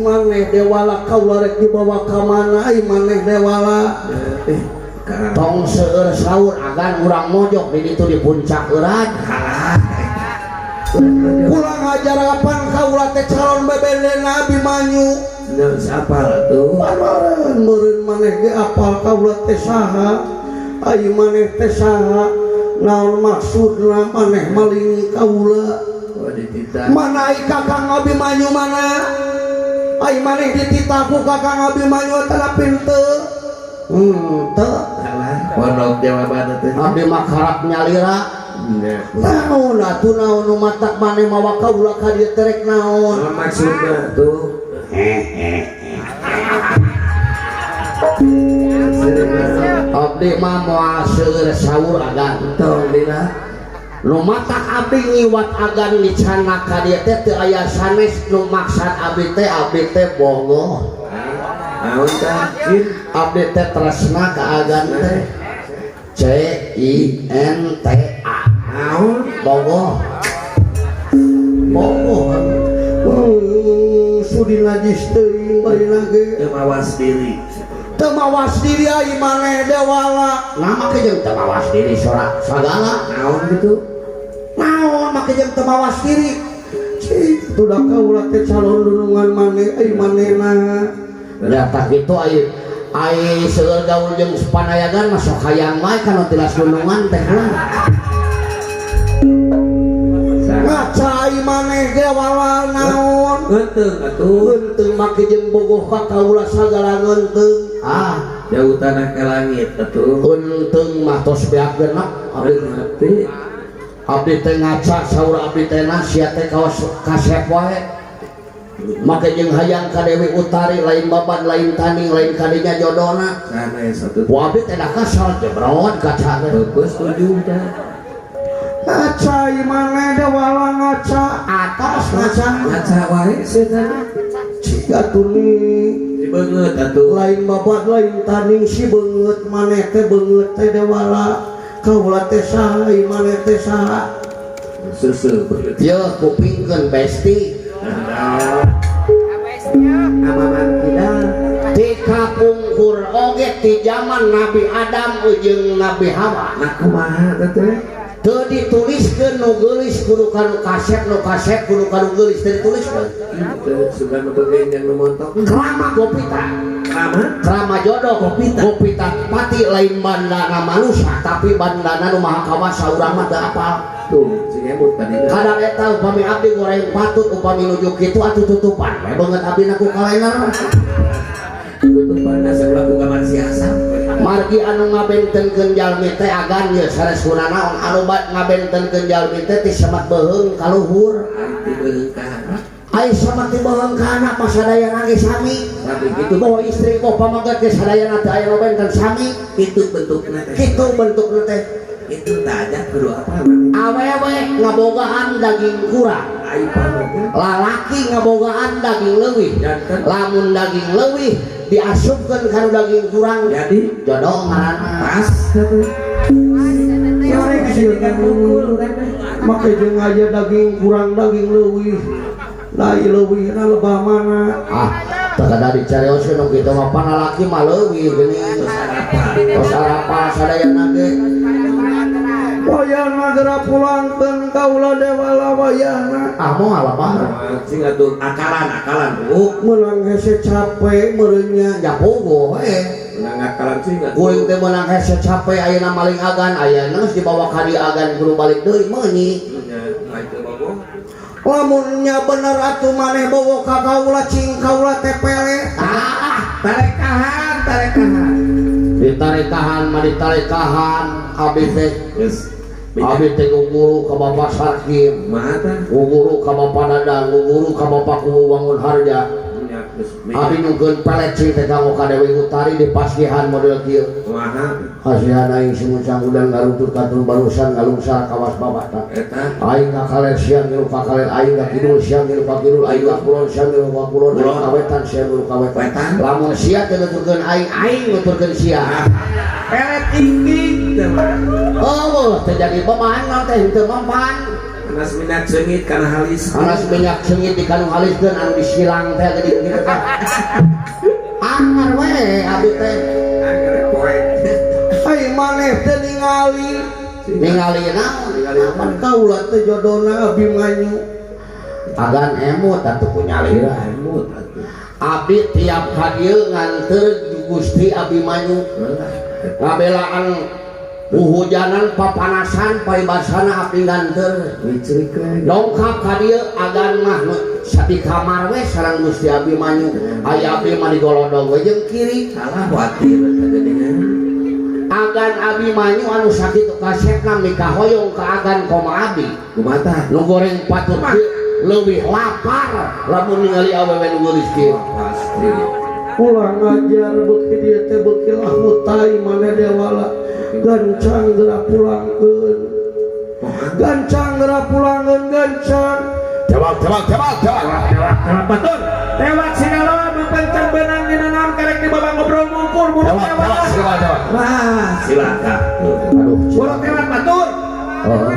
Maneh Dewala kaula rek dibawa ka mana ai maneh Dewala.
Tong seueur saur agan urang mojok di ditu di puncak eurat.
Pulang ajar kapan kaula teh calon bebendena Abimanyu.
Geus apal atuh.
Meureun meureun maneh ge apal kaula teh saha. Ai maneh teh saha? Naon maksudna maneh maling kaula?
Oh dititah.
Mana ai Kakang Abimanyu mana? Ai maneh dititah ku Kakang Abimanyu teh pinteu. Henteu.
Salah. Pondok jawabanna teh.
Abdi mah karap nyalira. Naon atuh naon nu matak maneh mawa kaula ka dieu teh rek naon?
Naon maksudna tuh?
Abdi mah moal seueur saur agan.
Tong dina.
Nu matak abdi ngiwat agan dicana ka dieu teh teu aya sanes nu maksad abdi teh bogoh.
Naon tah?
Abdi teh tresna ka agan teh. C I N T A.
Naon?
Bogoh.
Bogoh. Sudi najis teuing barina ge.
Teu mawas diri.
Teu mawas diri ai maneh dewala.
Nah make jeung teu mawas diri sora sagala.
Naon kitu?
Naon make jeung teu mawas diri? Cik tuh da kaula teh calon dunungan maneh ai manehna.
Da tah kitu ai ai seueur gaul jeung panayagan mah sok hayang wae kana tilas dunungan teh lah.
Ngaca ai maneh dewala naon?
Geunteng atuh.
Geunteng make jeung bogoh ka kaula sagala geunteng. Ah,
jauh tanah ke langit atuh.
Geunteng mah tos beak genep abdi. Abdi teh ngaca saur abdi teh na sia teh kawas kasep wae. Make jeung hayang ka Dewi Utari lain baban lain tanding lain kadinya jodona.
Sanes atuh.
Ku abdi teh da kasal jebrot kaca teh.
Bagus tujuh tah.
Ngaca ai maneh dewala ngaca
atas ngaca.
Ngaca wae sia teh.
Cik atuh ni
si beungeut atuh.
Lain babat lain tanding si beungeut maneh teh beungeut teh dewala. Kaula teh saha ai maneh teh saha?
Seuseuh beungeut.
Yeuh kupingkeun besti.
Amaman kidal.
Ti kapungkur oge ti zaman Nabi Adam jeung Nabi Hawa.
Nah kumaha teh?
Teu dituliskeun nu geulis kudu ka nu kasep, nu kasep kudu ka nu geulis, teu dituliskeun.
Teu sugan nu beungeut yang nu montok.
Krama gopita.
Krama?
Krama jodoh
gopita.
Gopita pati lain bandana manusia tapi bandana nu maha kawasa urang mah teu apal.
Tuh, sing emut tadi.
Kadang eta upami abdi goreng patut upami nuju kitu atuh tutupan. We beungeut abdi na ku kalender.
Tutupan asa ulah ku kamar siasa.
Margi anu ngabentenkeun jalmi teh agan ye sanes gunana anu ngabentenkeun jalmi teh ti semat beuheung ka luhur.
Ti beuheung ka handap.
Ai semat ti beuheung ka handap mah sadayana ge sami.
Sami kitu
boh istri boh pamaget ge sadayana teh aya nu benten sami.
Kitu bentukna teh.
Kitu bentukna teh.
Itu tak ada kudu apa
awewe ngabogaan daging kurang, lalaki ngabogaan daging leuwih. Lamun daging leuwih diasupkeun kana daging kurang
jadi
jodoh ngaranna
pas.
Make jeung aya daging kurang daging leuwih. Lai leuwihna lebah mana?
Ah, teu kada dicarioskeun nu kitu mah panalaki mah leuwih geuning. Tos arapa sadayana ge.
Wayahna geura pulangkeun kaula dewala wayahna.
Ah moal apa?
Cing atuh akalan-akalan
meunang hese capek meureun nya
ja pogo we.
Meunang akalan cing atuh.
Kuring teh meunang hese capek ayeuna maling agan ayeuna geus dibawa ka dieu agan kudu balik deui meunyi.
Nya lain teu bogo.
Lamun nya bener atuh maneh bogo ka kaula cing kaula teh pele.
Ah,
tarekahan tarekahan.
Ditarekahan mah ditarekahan abdi teh.
Geus
Abi teh guru ka Bapak Sarkim, guru ka Bapak Dadang, guru ka Bapak Kuwu Wangun Harja. Abi nyungkeun pelet cing teh kanggo ka Dewi Utari di pasihan model kieu. Kasihan aing simuncang udan ngaruntut katur barusan ngalungsar kawas babata. Aing ka kaler siang ngilu ka kaler, aing ka kidul siang ngilu ka kidul, aing ka kulon siang ngilu ka kulon, aing ka wetan siang ngilu ka wetan. Lamun sia teh nuturkeun aing, aing nuturkeun sia.
Pelet ingking teh mah.
Oh, teh jadi beban naon teh henteu mempan.
Anas minyak seungit kana halis.
Anas minyak seungit di kanu haliskeun anu disilang teh geuning kitu teh. Angar we abdi teh.
Angar poe.
Ai maneh teh ningali Ningali naon? Apan kaula teh jodona Abimanyu. Agan emut atuh ku nyalira.
Emut atuh.
Abdi tiap ka dieu nganteur Gusti Abimanyu. Ngabelaan huhujanan papanasan paribasana abdi nganteur. Dongkap ka dieu agan mah di kamar we sareng Gusti Abimanyu. Aya abdi mah digolodog we jeung kiri.
Salah watir eta geuningan.
Agan Abimanyu anu sakitu kasepna mikahoyong ka agan koma abdi.
Kumaha tah?
Nu goreng patut leuwih lapar lamun ningali awewe nu geulis kieu.
Pasti.
Ulah ngajar beuki dieu teh beuki lahutai maneh dewala. Gancang geura pulangkeun. Gancang geura pulangkeun gancang.
Tewak tewak tewak tewak.
Tewak tewak batur. Tewak sinaloa mepencang benang dina naon karek dibawa ngobrol mungkur buru
Tewak tewak tewak tewak.
Wah, silakan.
Aduh,
buru tewak batur.
Oh.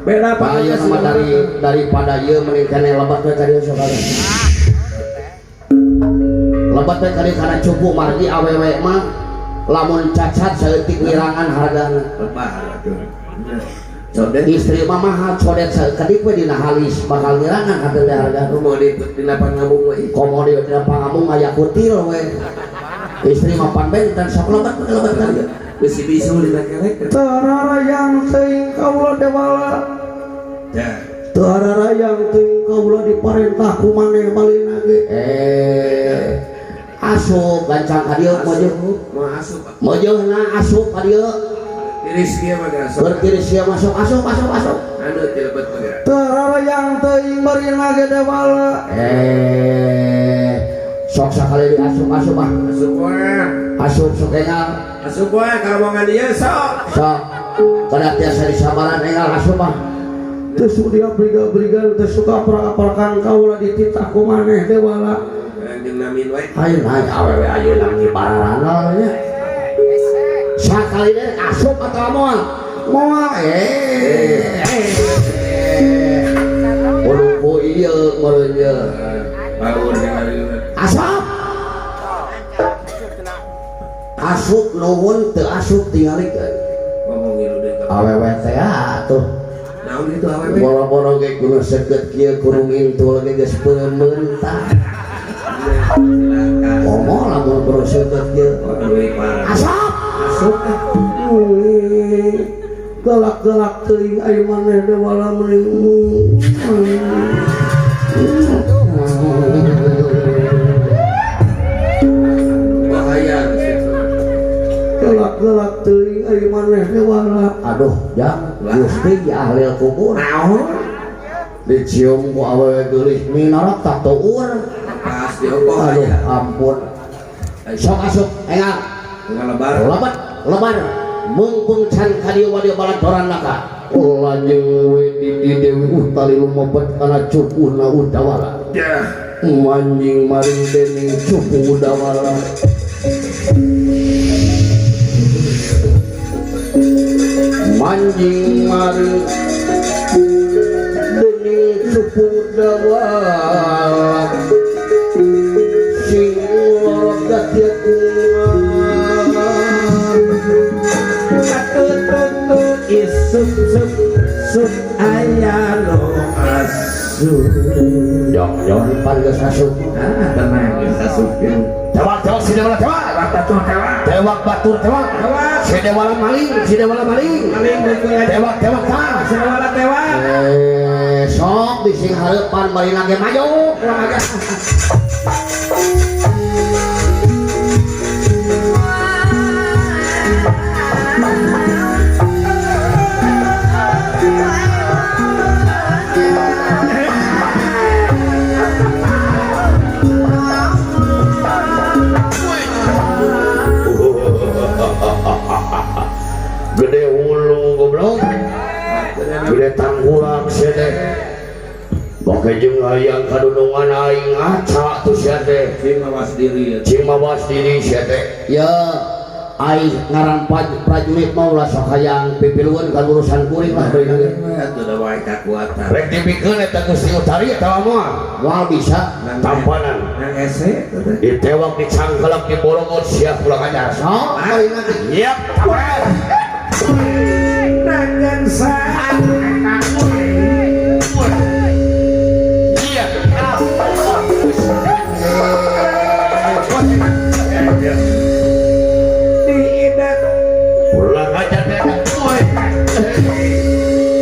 Beda
Pak ieu mah dari daripada ieu mending keneh lebat we ka dieu sok atuh. Lebat we ka dieu kana cupu margi awewe mah lamun cacat saeutik ngirangan hargana.
Lebah atuh. Codet
istri mah mahal codet saeutik we dina halis bakal ngirangan harga harga.
Komo di dina pangamung we.
Komo di dina pangamung aya kutil we. Istri mah pan benten sok lebat we lebat ka dieu.
Bisi bisu dina kerek.
Tararayang teuing kaula dewala.
Ya.
Tararayang teuing kaula diparentah ku maneh balina ge. Asup gancang ka dieu mojoh.
Moal asup.
Mojohna asup ka dieu.
Tiris kieu mah geura sok.
Bertiris kieu masuk asup asup asup.
Anu ti lebet mah geura.
Tararayang teuing barina ge dewala. Sok sakali di asup asup ah.
Asup wae.
Asup sok engal.
Asup wae karomongan ieu sok.
Sok. Kada tiasa disabaran engal asup ah. Teu sudia briga-briga teu suka aprak-aprakan kaula dititah ku maneh dewala.
Jeung namin wae.
Ayeuna awewe ayeuna ngibararana nya. Sakali deui asup atawa moal? Moal. Kudu ku ieu meureun ieu.
Baur ningali.
Asup. Asup nuhun teu asup tingalikeun.
Ngomong ngilu deui.
Awewe teh atuh.
Naon kitu awewe?
Boro-boro ge kudu seukeut kieu kurung intul ge geus peumeun tah. Komo lamun kudu seukeut kieu. Asup.
Asup.
Galak-galak teuing aya maneh dewala meureun.
Bahaya
Galak-galak teuing aya maneh dewala. Aduh, jang Gusti ahli kubur.
Naon?
Dicium ku awewe geulis minorok tak tuur.
Pas diongkoh.
Aduh, ampun. Sok asup engal.
Engal lebar.
Lebat, lebar. Mungkung can ka dieu wa dieu balatoran naka. Lanjeng we di Dewi Utali lumebet kana cupuna Udawala.
Dah.
Manjing maring dening cupu Udawala. Manjing maring dening cupu Udawala. Sing lorot gatia
Isup sup sup aya nu asup.
Jong jong pan geus asup.
Ah tenang geus asup.
Tewak tewak si dewala tewak.
Batur tewak.
Tewak batur tewak.
Tewak.
Si dewala maling, si dewala maling.
Maling beukeun.
Tewak tewak tah.
Si dewala tewak.
Sok bising hareupan bari ge maju. Kurang ajar.
Gede hulu goblok, gede tanggurak sia teh. Boke jeung hayang kadunungan aing ngaca tuh sia teh.
Cing mawas diri.
Cing mawas diri sia teh.
Ya, aing ngaran prajurit mah ulah sok hayang pipilueun ka urusan kuring lah beureun ge.
Atuh da wae kakuatan.
Rek dipikeun eta Gusti Utari atawa moal?
Moal bisa.
Tampanan.
Nang hese teh.
Ditewak dicangkelek dibolongot sia pulang ajar.
Sok beureun ge.
Yep, tampanan.
Nah, Pulangkeun sa.
Iya.
Diidak
Pulang aja deh.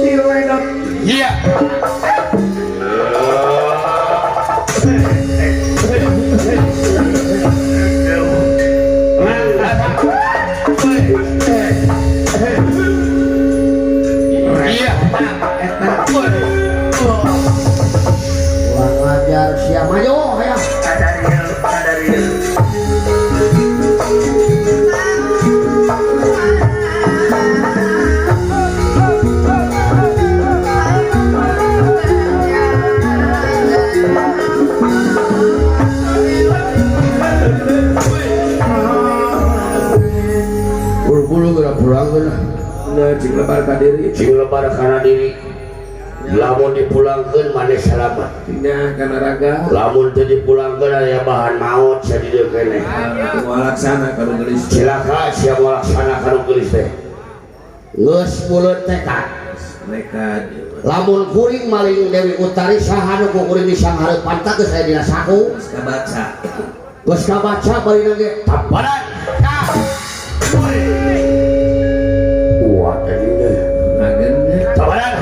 diledot.
Iya. Iya.
Eta
Kurang ajar sia maju hayang. Buru-buru geura pulangkeun.
Nah, cing lebar ka diri.
Cing lebar kana diri. Lamun dipulangkeun maneh salamat.
Nya kana raga.
Lamun teu dipulangkeun aya bahan maot sia di dieu keneh.
Moal laksana ka nu geulis.
Cilaka sia moal laksana ka nu geulis teh.
Geus mulut tekad.
Nekat.
Lamun kuring maling Dewi Utari saha nu ku kuring disanghareupan tah geus aya dina saku.
Geus kabaca.
Geus kabaca barina ge
Tamparan. Kuat anjing teh.
Ngagen nya.
Tamparan.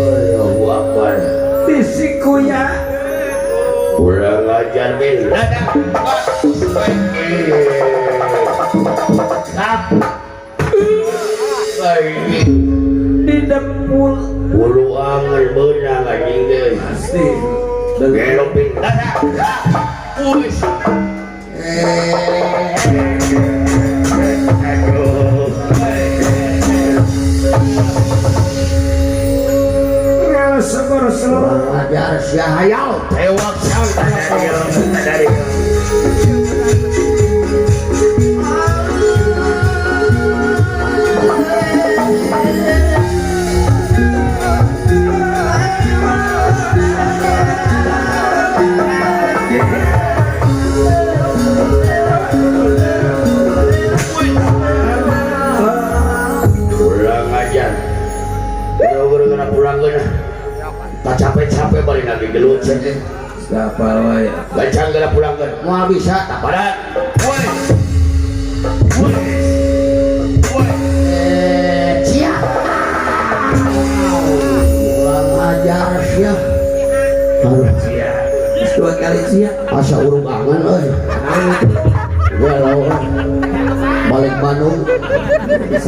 Allahu Akbar.
Bisikuya.
Kurang ajar bin.
Didempul.
Bulu angan beunang anjing teh.
Pasti.
Gelopin. Wis. Aduh.
Ngasegor
Kurang ajar sia hayal.
Tewak sang dari. Pulang aja. Gara-gara pulang geuna. Tak capek-capek bari lagi gelut sia teh.
Siapa wae.
Gancang geura pulangkeun.
Moal bisa.
Tamparan. Woi. Woi. Woi.
Cia. Kurang ajar sia. Aduh,
Sia. Geus dua kali sia.
asa urung angan euy. Galau euy. Balik Bandung.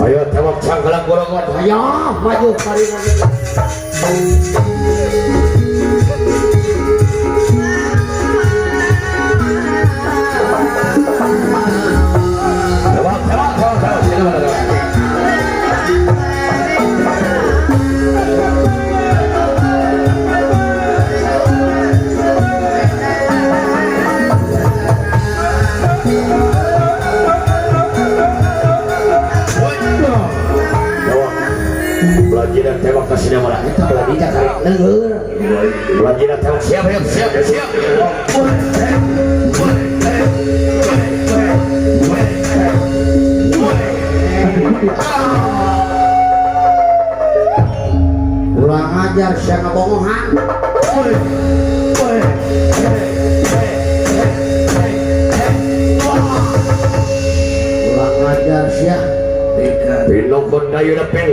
Ayo tewak cangkelang gorogot.
Hayang maju karina ge.
Tewak, tewak, tewak, tewak. Sini mana tewak. Woi. Tewak. Belajar tewak ke sini mana?
Eta belah karek neueur.
Belajar tewak siap, siap, siap, siap.
Kurang ajar sia ngabongohan. Kurang ajar sia.
Nekat.
Pinokot dayu depeng.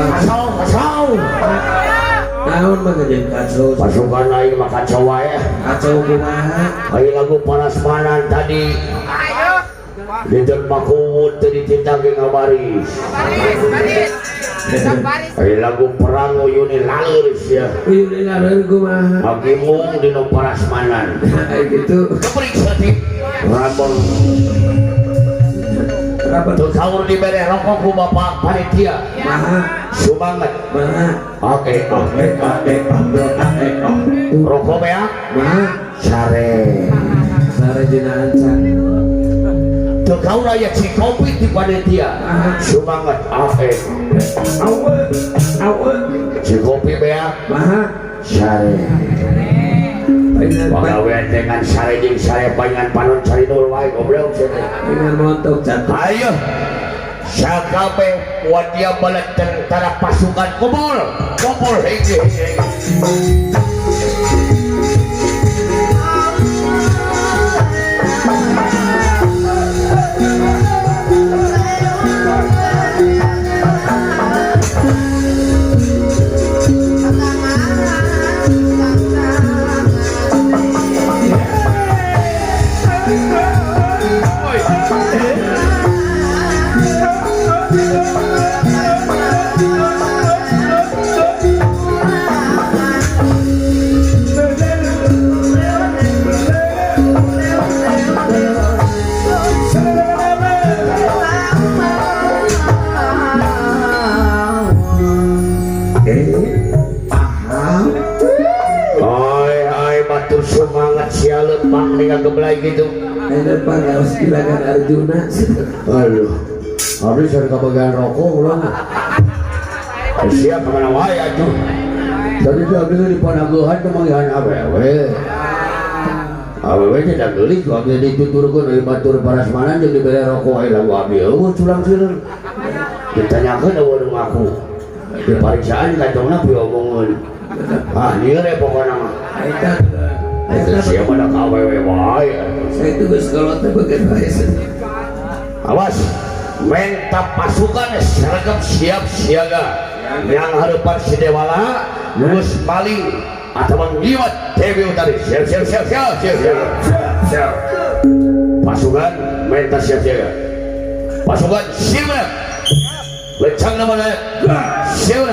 Kacau, kacau.
Naon mah ngeujeun kacau.
Pasukan aing mah kacau wae.
Kacau kumaha?
Ayo lagu panas-panan tadi. Dinten Pakuwun teu dititah ge ngabaris.
Baris, baris. Baris.
Ayo lagu perang uyune laleur sia.
Uyune laleur kumaha?
Hakimung dina parasmanan.
Kayak gitu.
Keperiksa di Rabon.
Rabon.
Teu kaur dibere rokok ku bapak panitia.
Maha.
Sumanget.
Mana?
Oke,
Oke, oke, oke, oke, oke.
Rokok beak
Mana?
sare.
Sare dina ancan.
Teu kaula aya cikopi di panitia. Sumanget. Oke.
Awe, awe.
Cikopi beak
Mana?
sare.
Pengen
Pagawean dengan sare jeung sare palingan panon cari dul wae goblok sia teh.
pengen montok jatuh.
Ayo. Sakabe wadia bala tentara pasukan kumpul. Kumpul hiji hiji. Oi, oi, batur semangat sia lempang dengan geblay gitu.
Ayo bang, harus bilangan Arjuna.
Aduh, habis dari kebagian rokok ulang. Siap kemana wae atuh. Tadi tuh habis di panaguhan tuh manggihan awewe. Awewe teh da geulis ku abdi dituturkeun euy batur parasmanan jeung dibere rokok aya lagu abdi eueuh culang sireun. Ditanyakeun eueuh nu ngaku. Di pariksaan kantongna piomongeun. Ah, lieur we pokona mah.
Eta,
Eta sia mah da ka awewe wae.
Saya itu geus kolot teh bagian wae.
Awas, menta pasukan seragam siap siaga. Yang harapan si Dewala lulus maling atau mengiwat Dewi Utari. Siap siap siap siap siap siap siap. Pasukan menta siap siaga. Pasukan siap. Lencang namanya. Siap.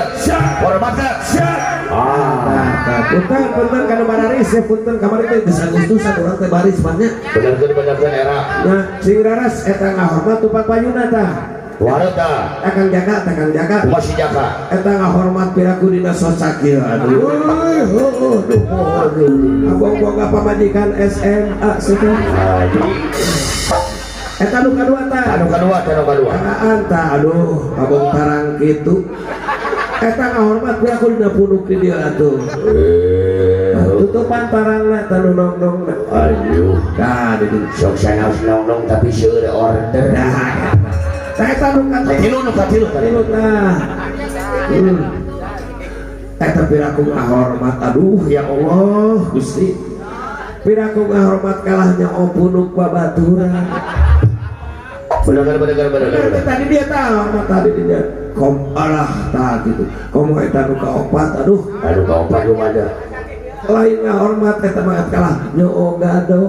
Hormat.
Siap.
Ah,
Punten, punten kana bararis ya punten kamari teh geus Agustusan urang teh baris banyak.
Bener-bener bener era.
Nah, sing raras eta ngahormat tupak payuna tah.
Warta.
Akang jaga, takang jaga.
Masih jaga.
Eta ngahormat piraku dina sosakil. Aduh.
Aduh, aduh.
Abong boga pamajikan SMA situ.
Aduh.
Eta nu kadua tah.
Anu kadua, anu kadua.
Karaan tah, aduh, abong tarang kitu. Eta ngahormat piraku dina punuk di dieu atuh. Tutupan tarangna tah nu nong-nongna.
Aduh.
Tah di dieu.
Sok sanaos nong-nong tapi seueur order.
Nah, tah eta nu
Katilu nu katilu
katilu tah. Eta piraku ngahormat, aduh ya Allah, Gusti. Piraku ngahormat kalahnya opunuk babaturan.
Bener bener bener bener.
Tadi dia tahu, tadi dia kom alah tah gitu. Komo eta nu kaopat, aduh.
Aduh kaopat lu ada.
Lain ngahormat eta mah kalah nyoo gado.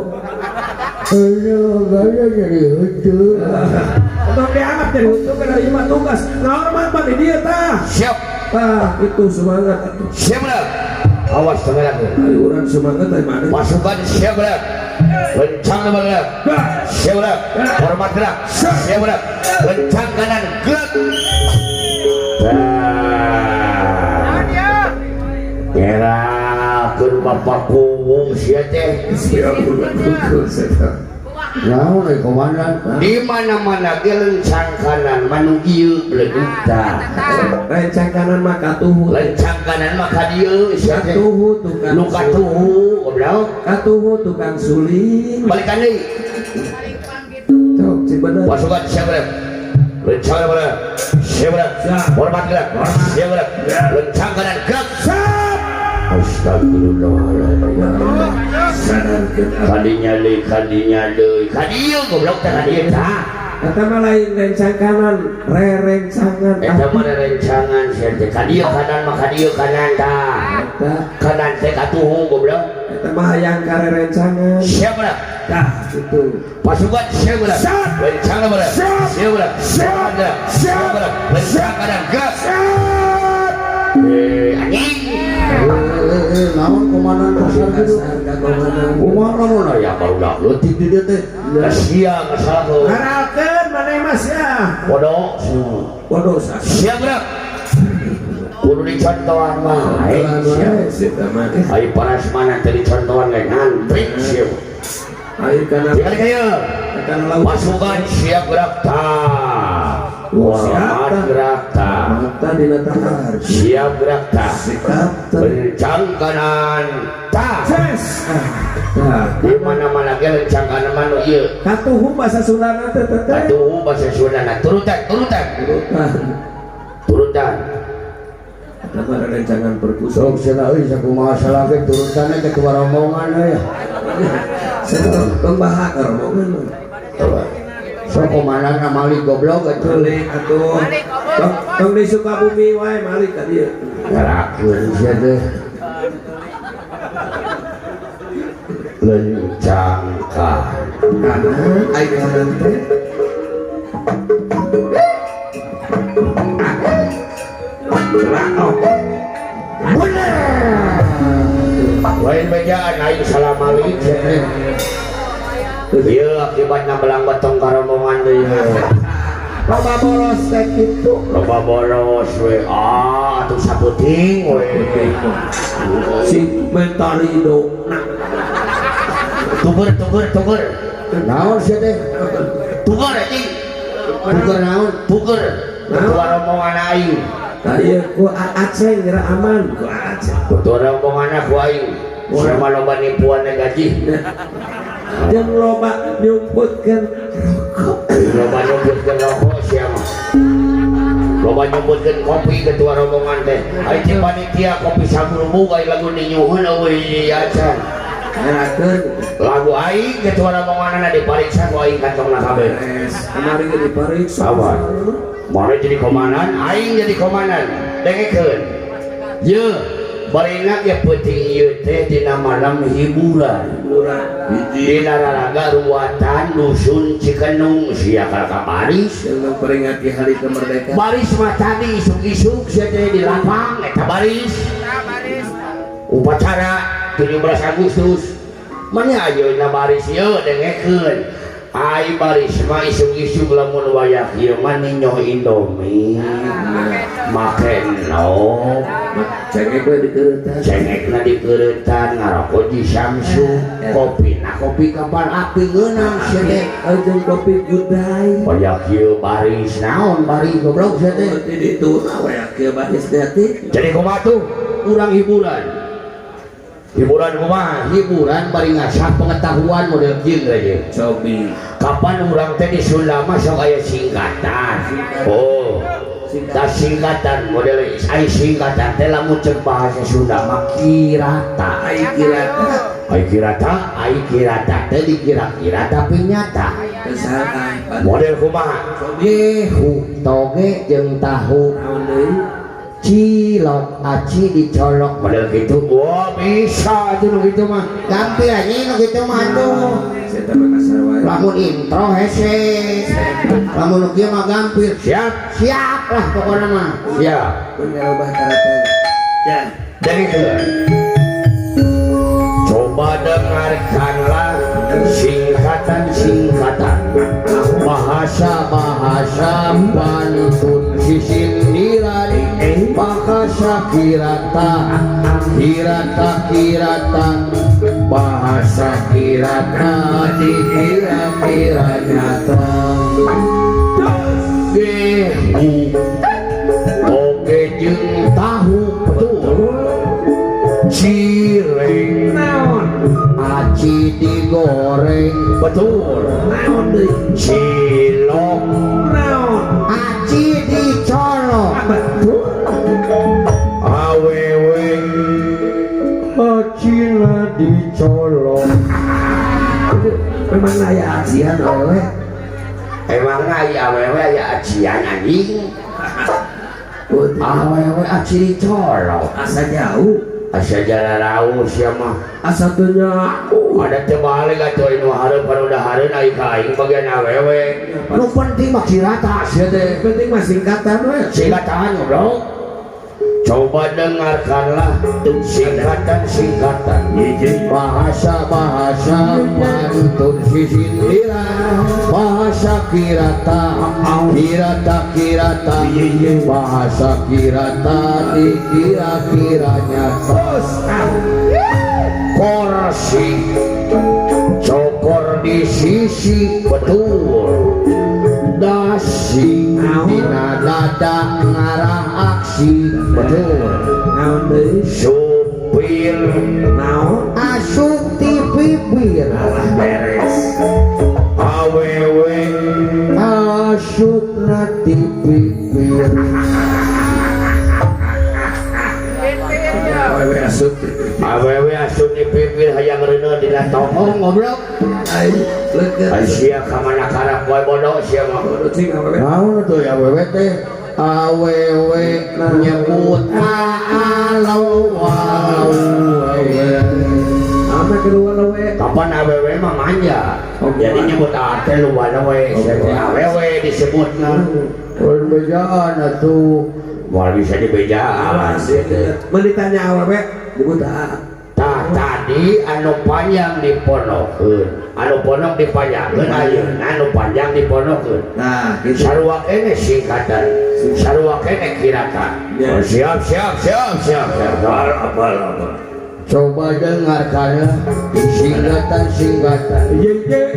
Aduh, gado jadi heuteuk.
Tong dianggap jadi heuteuk kana ieu mah tugas. Ngahormat mah di dieu tah.
Siap.
Tah itu semangat atuh.
Siap bener. Awas semangat.
Ayo urang semangat teh maneh.
Pasukan siap bener. Lencang bener. Siap bener. Hormat gerak. Siap bener. Lencang kanan gerak. Tah. Ngerakeun bapak kuwung sia teh.
Siap kuwung sia.
Naon euy komandan? Di mana-mana ge lencang kanan manu ieu beledug tah.
Lencang kanan mah katuhu.
Lencang kanan mah ka dieu sia teh.
Katuhu tukang.
Nu katuhu goblok.
Katuhu tukang suling.
Balikan deui.
Cok cing bener.
Pasukan siap bener. Lencang kanan. Siap bener. Hormat gerak. Siap bener. Lencang kanan gerak.
Siap.
Astagfirullahaladzim.
Sadarkeun
Kadinya deui, kadinya deui. Kadieu goblok teh kadieu tah.
Eta mah lain rencang kanan, rerencangan.
Eta mah rerencangan sia teh. Kadieu kanan mah kadieu kanan tah.
Eta
Kanan teh katuhu goblok.
eta mah hayang karerencangan.
Siap bener.
Tah itu.
Pasukan siap bener.
Siap.
Lencang bener.
Siap.
Siap bener.
Siap.
Siap bener. Lencang kanan gerak.
Siap.
Anjing.
Naon komandan kasar gitu.
Kumaha lamun aya barudak leutik di dieu teh. Da sia masalah tuh.
Haralkeun maneh mas ya.
Bodoh.
Bodoh sah.
Siap gerak. Kudu dicontohan wae sia. Ai parasmanan teh dicontohan ge ngantri sia.
Ai kana
Tinggal kaya pasukan siap gerak ta. Hormat gerak ta.
Mata dina tahar.
Siap gerak ta.
Sikap
Lencang kanan ta.
Ses.
Di mana-mana ge lencang kanan mah nu ieu.
Katuhu bahasa Sundana teh teh.
Katuhu bahasa Sundana turutan turutan.
Turutan.
Turutan.
Eta mah rencangan perpus.
Sok cenah euy sakumaha salah ge turutanna teh keluar omongan euy.
Tong bahak rombongan mah.
Sok komandan malik goblok atuh.
Malik atuh. Tong di Sukabumi wae malik ka dieu.
Ngerakeun sia teh. Lencang
kanan ai kanan teh.
Bener. Lain bejaan aing salah malik sia teh. Ieu akibatna belang betong ka rombongan deui.
Loba bolos teh kitu.
Loba bolos we. Ah, atuh saputing we.
Si mentalido.
Tugur tugur tugur.
Naon sia teh?
Tugur anjing.
Tugur naon?
Tugur. Ketua rombongan aing.
Tah ieu ku Aceng geura aman ku Aceng.
Ketua rombongan ku aing. Siapa loba nipuan gaji.
Jeung loba nyumputkeun rokok.
Loba nyumputkeun rokok sia mah. Loba nyumputkeun kopi ketua rombongan teh. Ai ti panitia kopi sagulubug ai lagu ninyuhun eueuh acan.
Ngerakeun
lagu aing ketua rombonganna dipariksa ku aing kantongna kabeh.
Beres. Kamari ge dipariksa.
Sabar. Mare jadi komandan, aing jadi komandan. Dengekeun. Ye, barina ge peuting ieu teh dina malam hiburan.
Hiburan.
Dina raraga ruatan dusun Cikenung sia ka baris
yang memperingati hari kemerdekaan.
Baris mah tadi isuk-isuk sia teh di lapang eta baris.
Baris.
Upacara 17 Agustus. Mana ayeuna baris ieu dengekeun. Ai baris mah isuk-isuk lamun wayah ieu mah ninyoh Indomie. Make endog.
Cengek we dikeuretan.
Cengekna dikeuretan ngaroko di Samsu. Kopina kopi kapal api ngeunang sia teh.
Jeung kopi Gudai.
Wayah kieu baris naon baris goblok sia teh.
Di ditu wayah kieu baris teh.
Jadi kumaha tuh? Urang hiburan. Hiburan kumaha? Hiburan bari ngasah pengetahuan model kieu geus.
Cobi.
Kapan urang teh di Sunda mah sok aya singkatan. Oh. Tah singkatan model ai singkatan teh lamun ceuk bahasa Sunda mah kirata.
Ai kirata.
Ai kirata, ai kirata teh dikira-kira tapi nyata. Model kumaha?
Gehu toge jeung tahu.
Naon deui?
Cilok aci dicolok
model gitu. Wah, bisa atuh nu kitu mah.
Gampil anjing nu kitu mah atuh. Lamun intro hese. Lamun nu kieu mah gampil.
Siap.
Siap lah pokona mah.
Siap.
Mun ngarobah karakter. Ya.
Jadi coba dengarkanlah singkatan-singkatan bahasa-bahasa pantun sisindiran bahasa kirata kirata kirata bahasa kirata dikira-kira nyata. Gehu oge jeung tahu betul. Cireng
naon
aci digoreng
betul.
Naon deui?
Cilok
naon
aci dicolok
betul.
Awewe acina dicolok.
Memang aya acian awewe.
Emang aya awewe aya acian anjing. Awewe aci dicolok
asa jauh.
Asa jalarau sia mah.
Asa teu nyaku.
Ada teu balik atuh anu hareup anu dahareun ai ka aing bagian awewe. Nu penting mah kirata sia teh.
Penting mah singkatan we.
Singkatan goblok. Coba dengarkanlah singkatan-singkatan, bahasa-bahasa, pantun sisindiran, bahasa kirata, kirata kirata, bahasa kirata dikira-kira nyata. Korsi cokor di sisi, betul. Dasi dina dada ngarah aksi, betul.
Naon deui?
Supir.
Naon?
Asup ti pipir.
Alah, beres.
Awewe.
Asupna ti pipir.
Awewe asup.
Awewe asup di pipir hayang reuneu dina toong, goblok.
Ai leungeun.
Ai sia ka mana karep wae, bodoh sia mah.
Bodoh cing awewe.
Naon tuh ya awewe teh? Awewe nyebut aalau walau.
Ame keluar we.
Kapan awewe mah manja.
Oh,
jadi nyebut ate lu wae
Oh,
sia teh awewe disebutna.
Perbedaan atuh.
Moal bisa dibejaan.
Awas ya. Mun ditanya awewe nyebut A.
Tah, tadi anu panjang diponokeun, anu ponok dipanjangkeun, ayeuna anu panjang diponokeun.
Nah, gitu.
Sarua kene singkatan, sarua kene kirata.
Ya.
Oh, siap siap siap siap siap.
Apa apa.
Coba dengarkanlah singkatan-singkatan,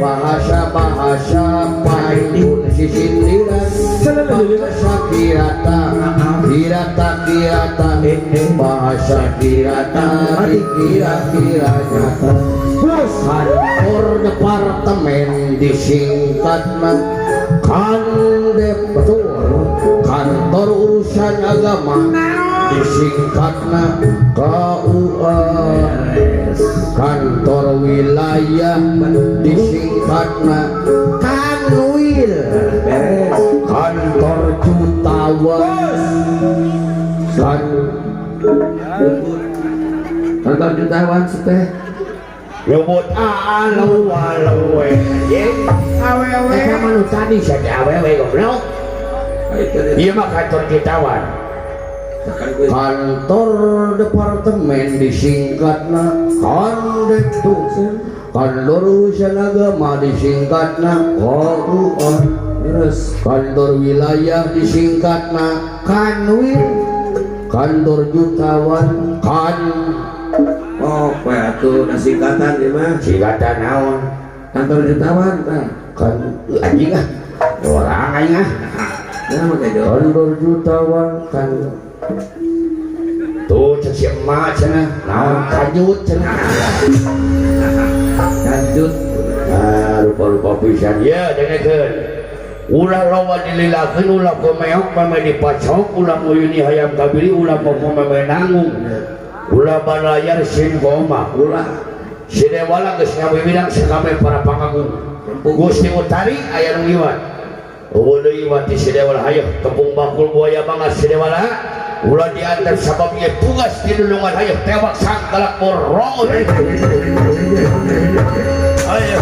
bahasa-bahasa, pantun sisindiran, bahasa kirata, kirata kirata, bahasa kirata dikira-kira nyata. Kantor departemen disingkatna kandep, betul. Kantor urusan agama disingkatna KUA. Kantor wilayah disingkatna Kanwil.
Beres.
Kantor jutawan kan.
Kantor jutawan teh.
Nyebut alu walau we ye awewe. Eta mah nu tadi sia teh awewe, goblok. Ieu mah kantor jutawan.
Kantor departemen disingkatna Kandeptu, kantor urusan agama disingkatna KUA.
Terus.
Kantor wilayah disingkatna Kanwil, kantor jutawan kan.
Oh, poe atuh da singkatan ieu mah.
Singkatan naon?
Kantor jutawan tah.
Kan anjing ah, orang aing ah.
Nah, make jauh.
Kantor jutawan kan.
Tuh cek si emak cenah naon, kanjut cenah.
Lanjut.
Ah, rupa-rupa pisan ya. Dengekeun, ulah loba dililakeun, ulah komeok mame dipacok, ulah nguyuni hayam kabiri, ulah popo mame nanggung, ulah balayar sin goma.
Ulah.
Si Dewala geus ngawiwidang sakabeh para pangagung. Gusti Utari aya nu ngiwat. Eueuh deui iwat ti si Dewala. Hayoh tepung bakul buaya mangga si Dewala, ulah diantar sabab ieu tugas di lulungan. Hayoh tewak sangkalak borong. Ayo.